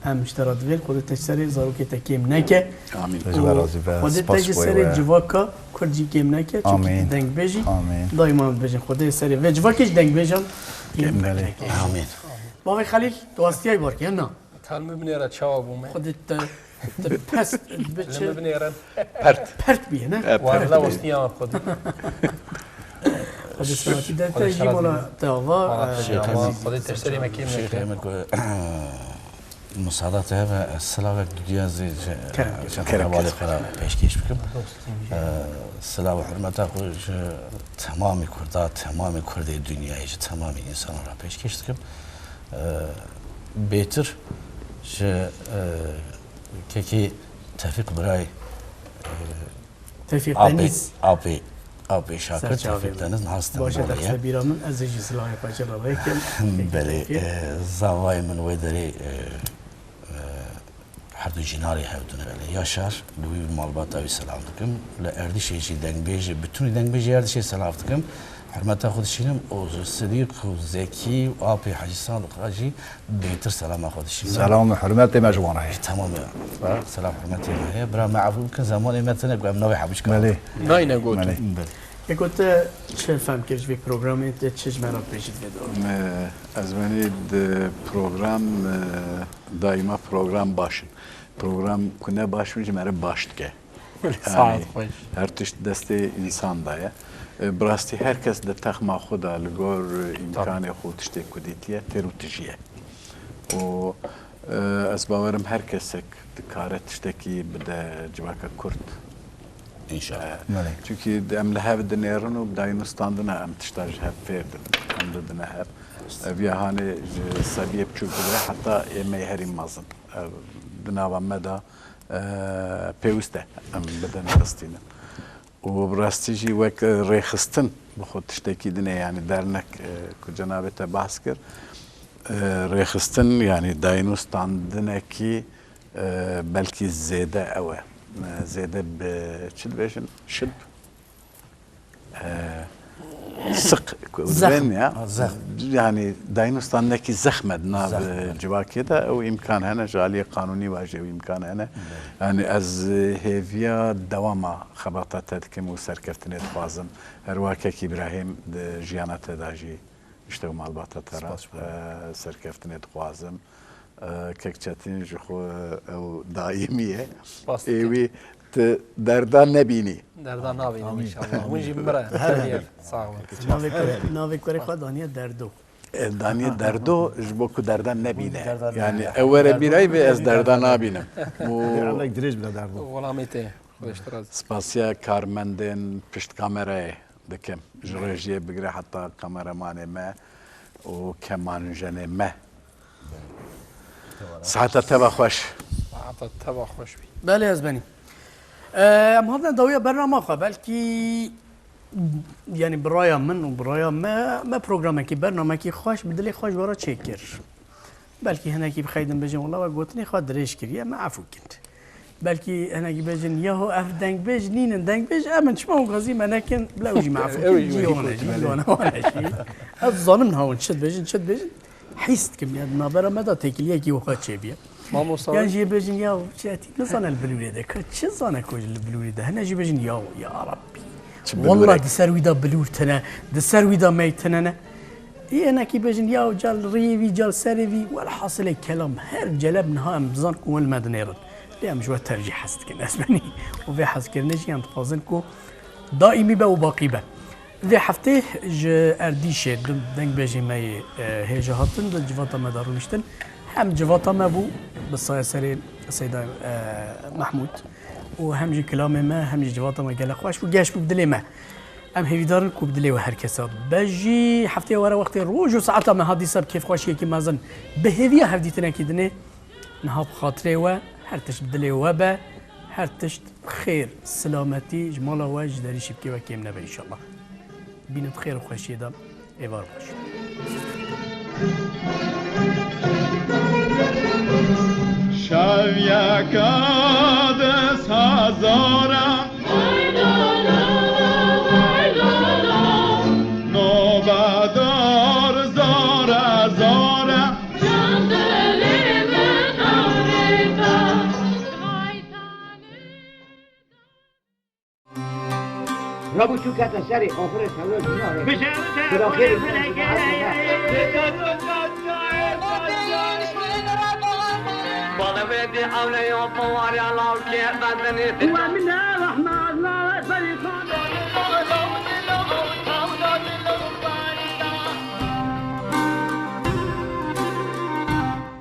Em ji te re divên, Xwedê te ji serê zarokê te kêm neke. Amîn. Te ji me razî be. Xwedê te ji serê civaka Kurd jî kêm neke, çimkî tu dengbêj î. Amîn. Daîma em dibêjin, Xwedê serê vê civakê ji dengbêjan kêm neke. Amîn. Bavê Xelîl, tu astiyayî barkê, na? Tan min binêre çawa bû me? Xwedê te, te pes biçe. Li min binêrin. Pert. Pert bîye, ne? E, pert. Walla ostiya xwe. Xwedê salatî de te jî mala te ava. Mala te jî ava. Xwedê te serê me kêm neke. Şêxê min ku Musada te hebe, ez silavek dudiya zê ji, Kerem. Ji hevalê xwe re pêşkêş bikim. Dost, zînî. Silav û hurmeta xwe ji temamê Kurda, temamê Kurdê dinyayê, ji temamê însanan re pêşkêş dikim. Bêtir ji, e, kekî Tevfîq Biray, e, Tevfîq Deniz. Apê, apê Şakir, Tevfîq Deniz, niha Stenbolê ye. Baş e, dexte bîra min, ez ê jî silavê xwe ji re rêkim. Belê, e, zavayê min wê derê, e, e, her du jî narê hevdû ne. Belê, Yaşar, li wî malbata wî selam dikim. Li Erdîşê jî dengbêjê, bütûnî dengbêjê Erdîşê selam dikim. Hurmeta xwe dişînim û ji Sidîq û Zekî û apê Hecî Sadiq re jî bêtir selama xwe dişînim. Selam û hurmetê me ji wan re heye. Tamam ya. Selam hurmetê me heye. Bira me efû bikin, zemanê me tune ku em navê hemû ji kar. Belê. Nayne gotin. Belê. Belê. Eko te çi fehm kir ji vê programê, te çi ji me re dibêjî di vê dorê? Me, ez benî di program, e, daîma program baş in. Program ku ne baş in ji me re baş dike. Saet xweş. Her tişt destê însan de ye. E, bi rastî her kes di texma xwe de li gor, e, îmkanê xwe tiştê ku dîtiye têr û tijî ye. Û, e, ez bawerim her kesek dikare tiştekî bide civaka Kurd. Înşallah. E, belê. Çimkî em li hev dinêrin û bi dayîn û standina em tişta ji hev fêr dibin. Em didine hev. Ev ya hanê ji sebiyê biçûk bigire heta ê me yê herî mezin. E, di nava me de e, pêwist e em bidin bistînin. Û bi rastî jî wek rêxistin bi xwe tiştekî din e, yanî dernek, e, ku cenabê te behs kir, e, rêxistin, yanî dayîn û standinekî, e, belkî zêde ew e. E, zêde bi çi dibêjin? Şib? E, siq, ku Zexm. Dibên ya. Ha, zexm. Yanî dayîn û standekî zexm e di nav, Zexm, e, evet. Civakê de ew îmkan hene, ji aliyê qanûnî ve jî ew îmkan hene. Evet. Yanî ez, e, hêviya dewama xebata te dikim û serkeftinê dixwazim. Her wekek Îbrahîm di jiyana te de jî, işte, malbata te re, Spas, e, serkeftinê dixwazim. E, Kek Çetîn ji xwe ew daîmî ye. Spas dikim. Ê wî tu derda nebînî. Derda nabînim înşallah. Hûn jî min re her yer. Sağ olun. Navê kurê, navê kurê xwe daniye Derdo. E, daniye Derdo ji bo ku derda nebîne. Derda nebîne. Yani ew were bîrayî bê ez derda nabînim. Û Allah dirêj bide Derdo. Welamê te. Xweştir ez. Spasiya karmendên pişt kamerayê dikim. Ji rejiyê bigire heta kameramanê me û kemanjenê me. Saeta te ve xweş. Saeta te ve xweş bî. Belê ez benî. Em hatine dawiya bernama xwe, belkî, yani bi raya min û bi raya me, me programekî, bernamekî xweş, bi dilê xweş we re çêkir. Belkî hinekî bixeydin bêjin, wela we gotinê xwe dirêj kiriye, me efû kin. Belkî hinekî bêjin, yaho ev dengbêj nînin, dengbêj em in, çima hûn xwezî me nekin, bila ew jî me efû kin, jî hone, jî wane, wane jî. Ez dizanim niha hûn çi dibêjin, çi dibêjin. Hîs dikim, ya di navbera me de têkiliyekî wiha çêbûye. Mamosta Yan we? Jî bêjin, ya çi etî nizane li bilûrê de, ka çi zane ku li bilûrê de. Hene jî bêjin, ya, ya Rabbî. Çi bilûrek? Wallah di ser wî de bilûr tine, di ser wî de mey tine ne. Ê hinekî bêjin, ya cal riyê vî, cal serê vî, welhasilê kelam her celeb niha em bizan ku hûn li me dinêrin. Lê em ji we tev jî hez dikin, ez benî. Û vê hezkirinê jî em dixwazin ku daîmî be û baqî be. Vê heftê ji Erdîşê du dengbêjê me yê, e, hêja hatin di civata me de rûniştin. Hem civata me bû bi saya serê Seyda, e, Mehmûd û hem jî kilamê me, hem jî civata me gelek xweş bû, geş bû bi dilê me. Em hêvîdar in ku bi dilê we her kesa be jî. Heftê were wextê roj û saeta me hat dîsa bi kêfxweşiyekî mezin, bi hêviya hevdîtinekî dinê. Niha bi xatirê we, her tişt bi dilê we be, her tişt xêr, silametî ji mala we, ji derîşî bikê we kêm nebe înşallah. Bînin di xêr û xweşiyê de, êvar xweş. Şev yeka des hezar e. Nobedar zare zare. Rabû çû kete serê, axirê tewlo jî nayê. Bişewite Bila xêr xêr felekê.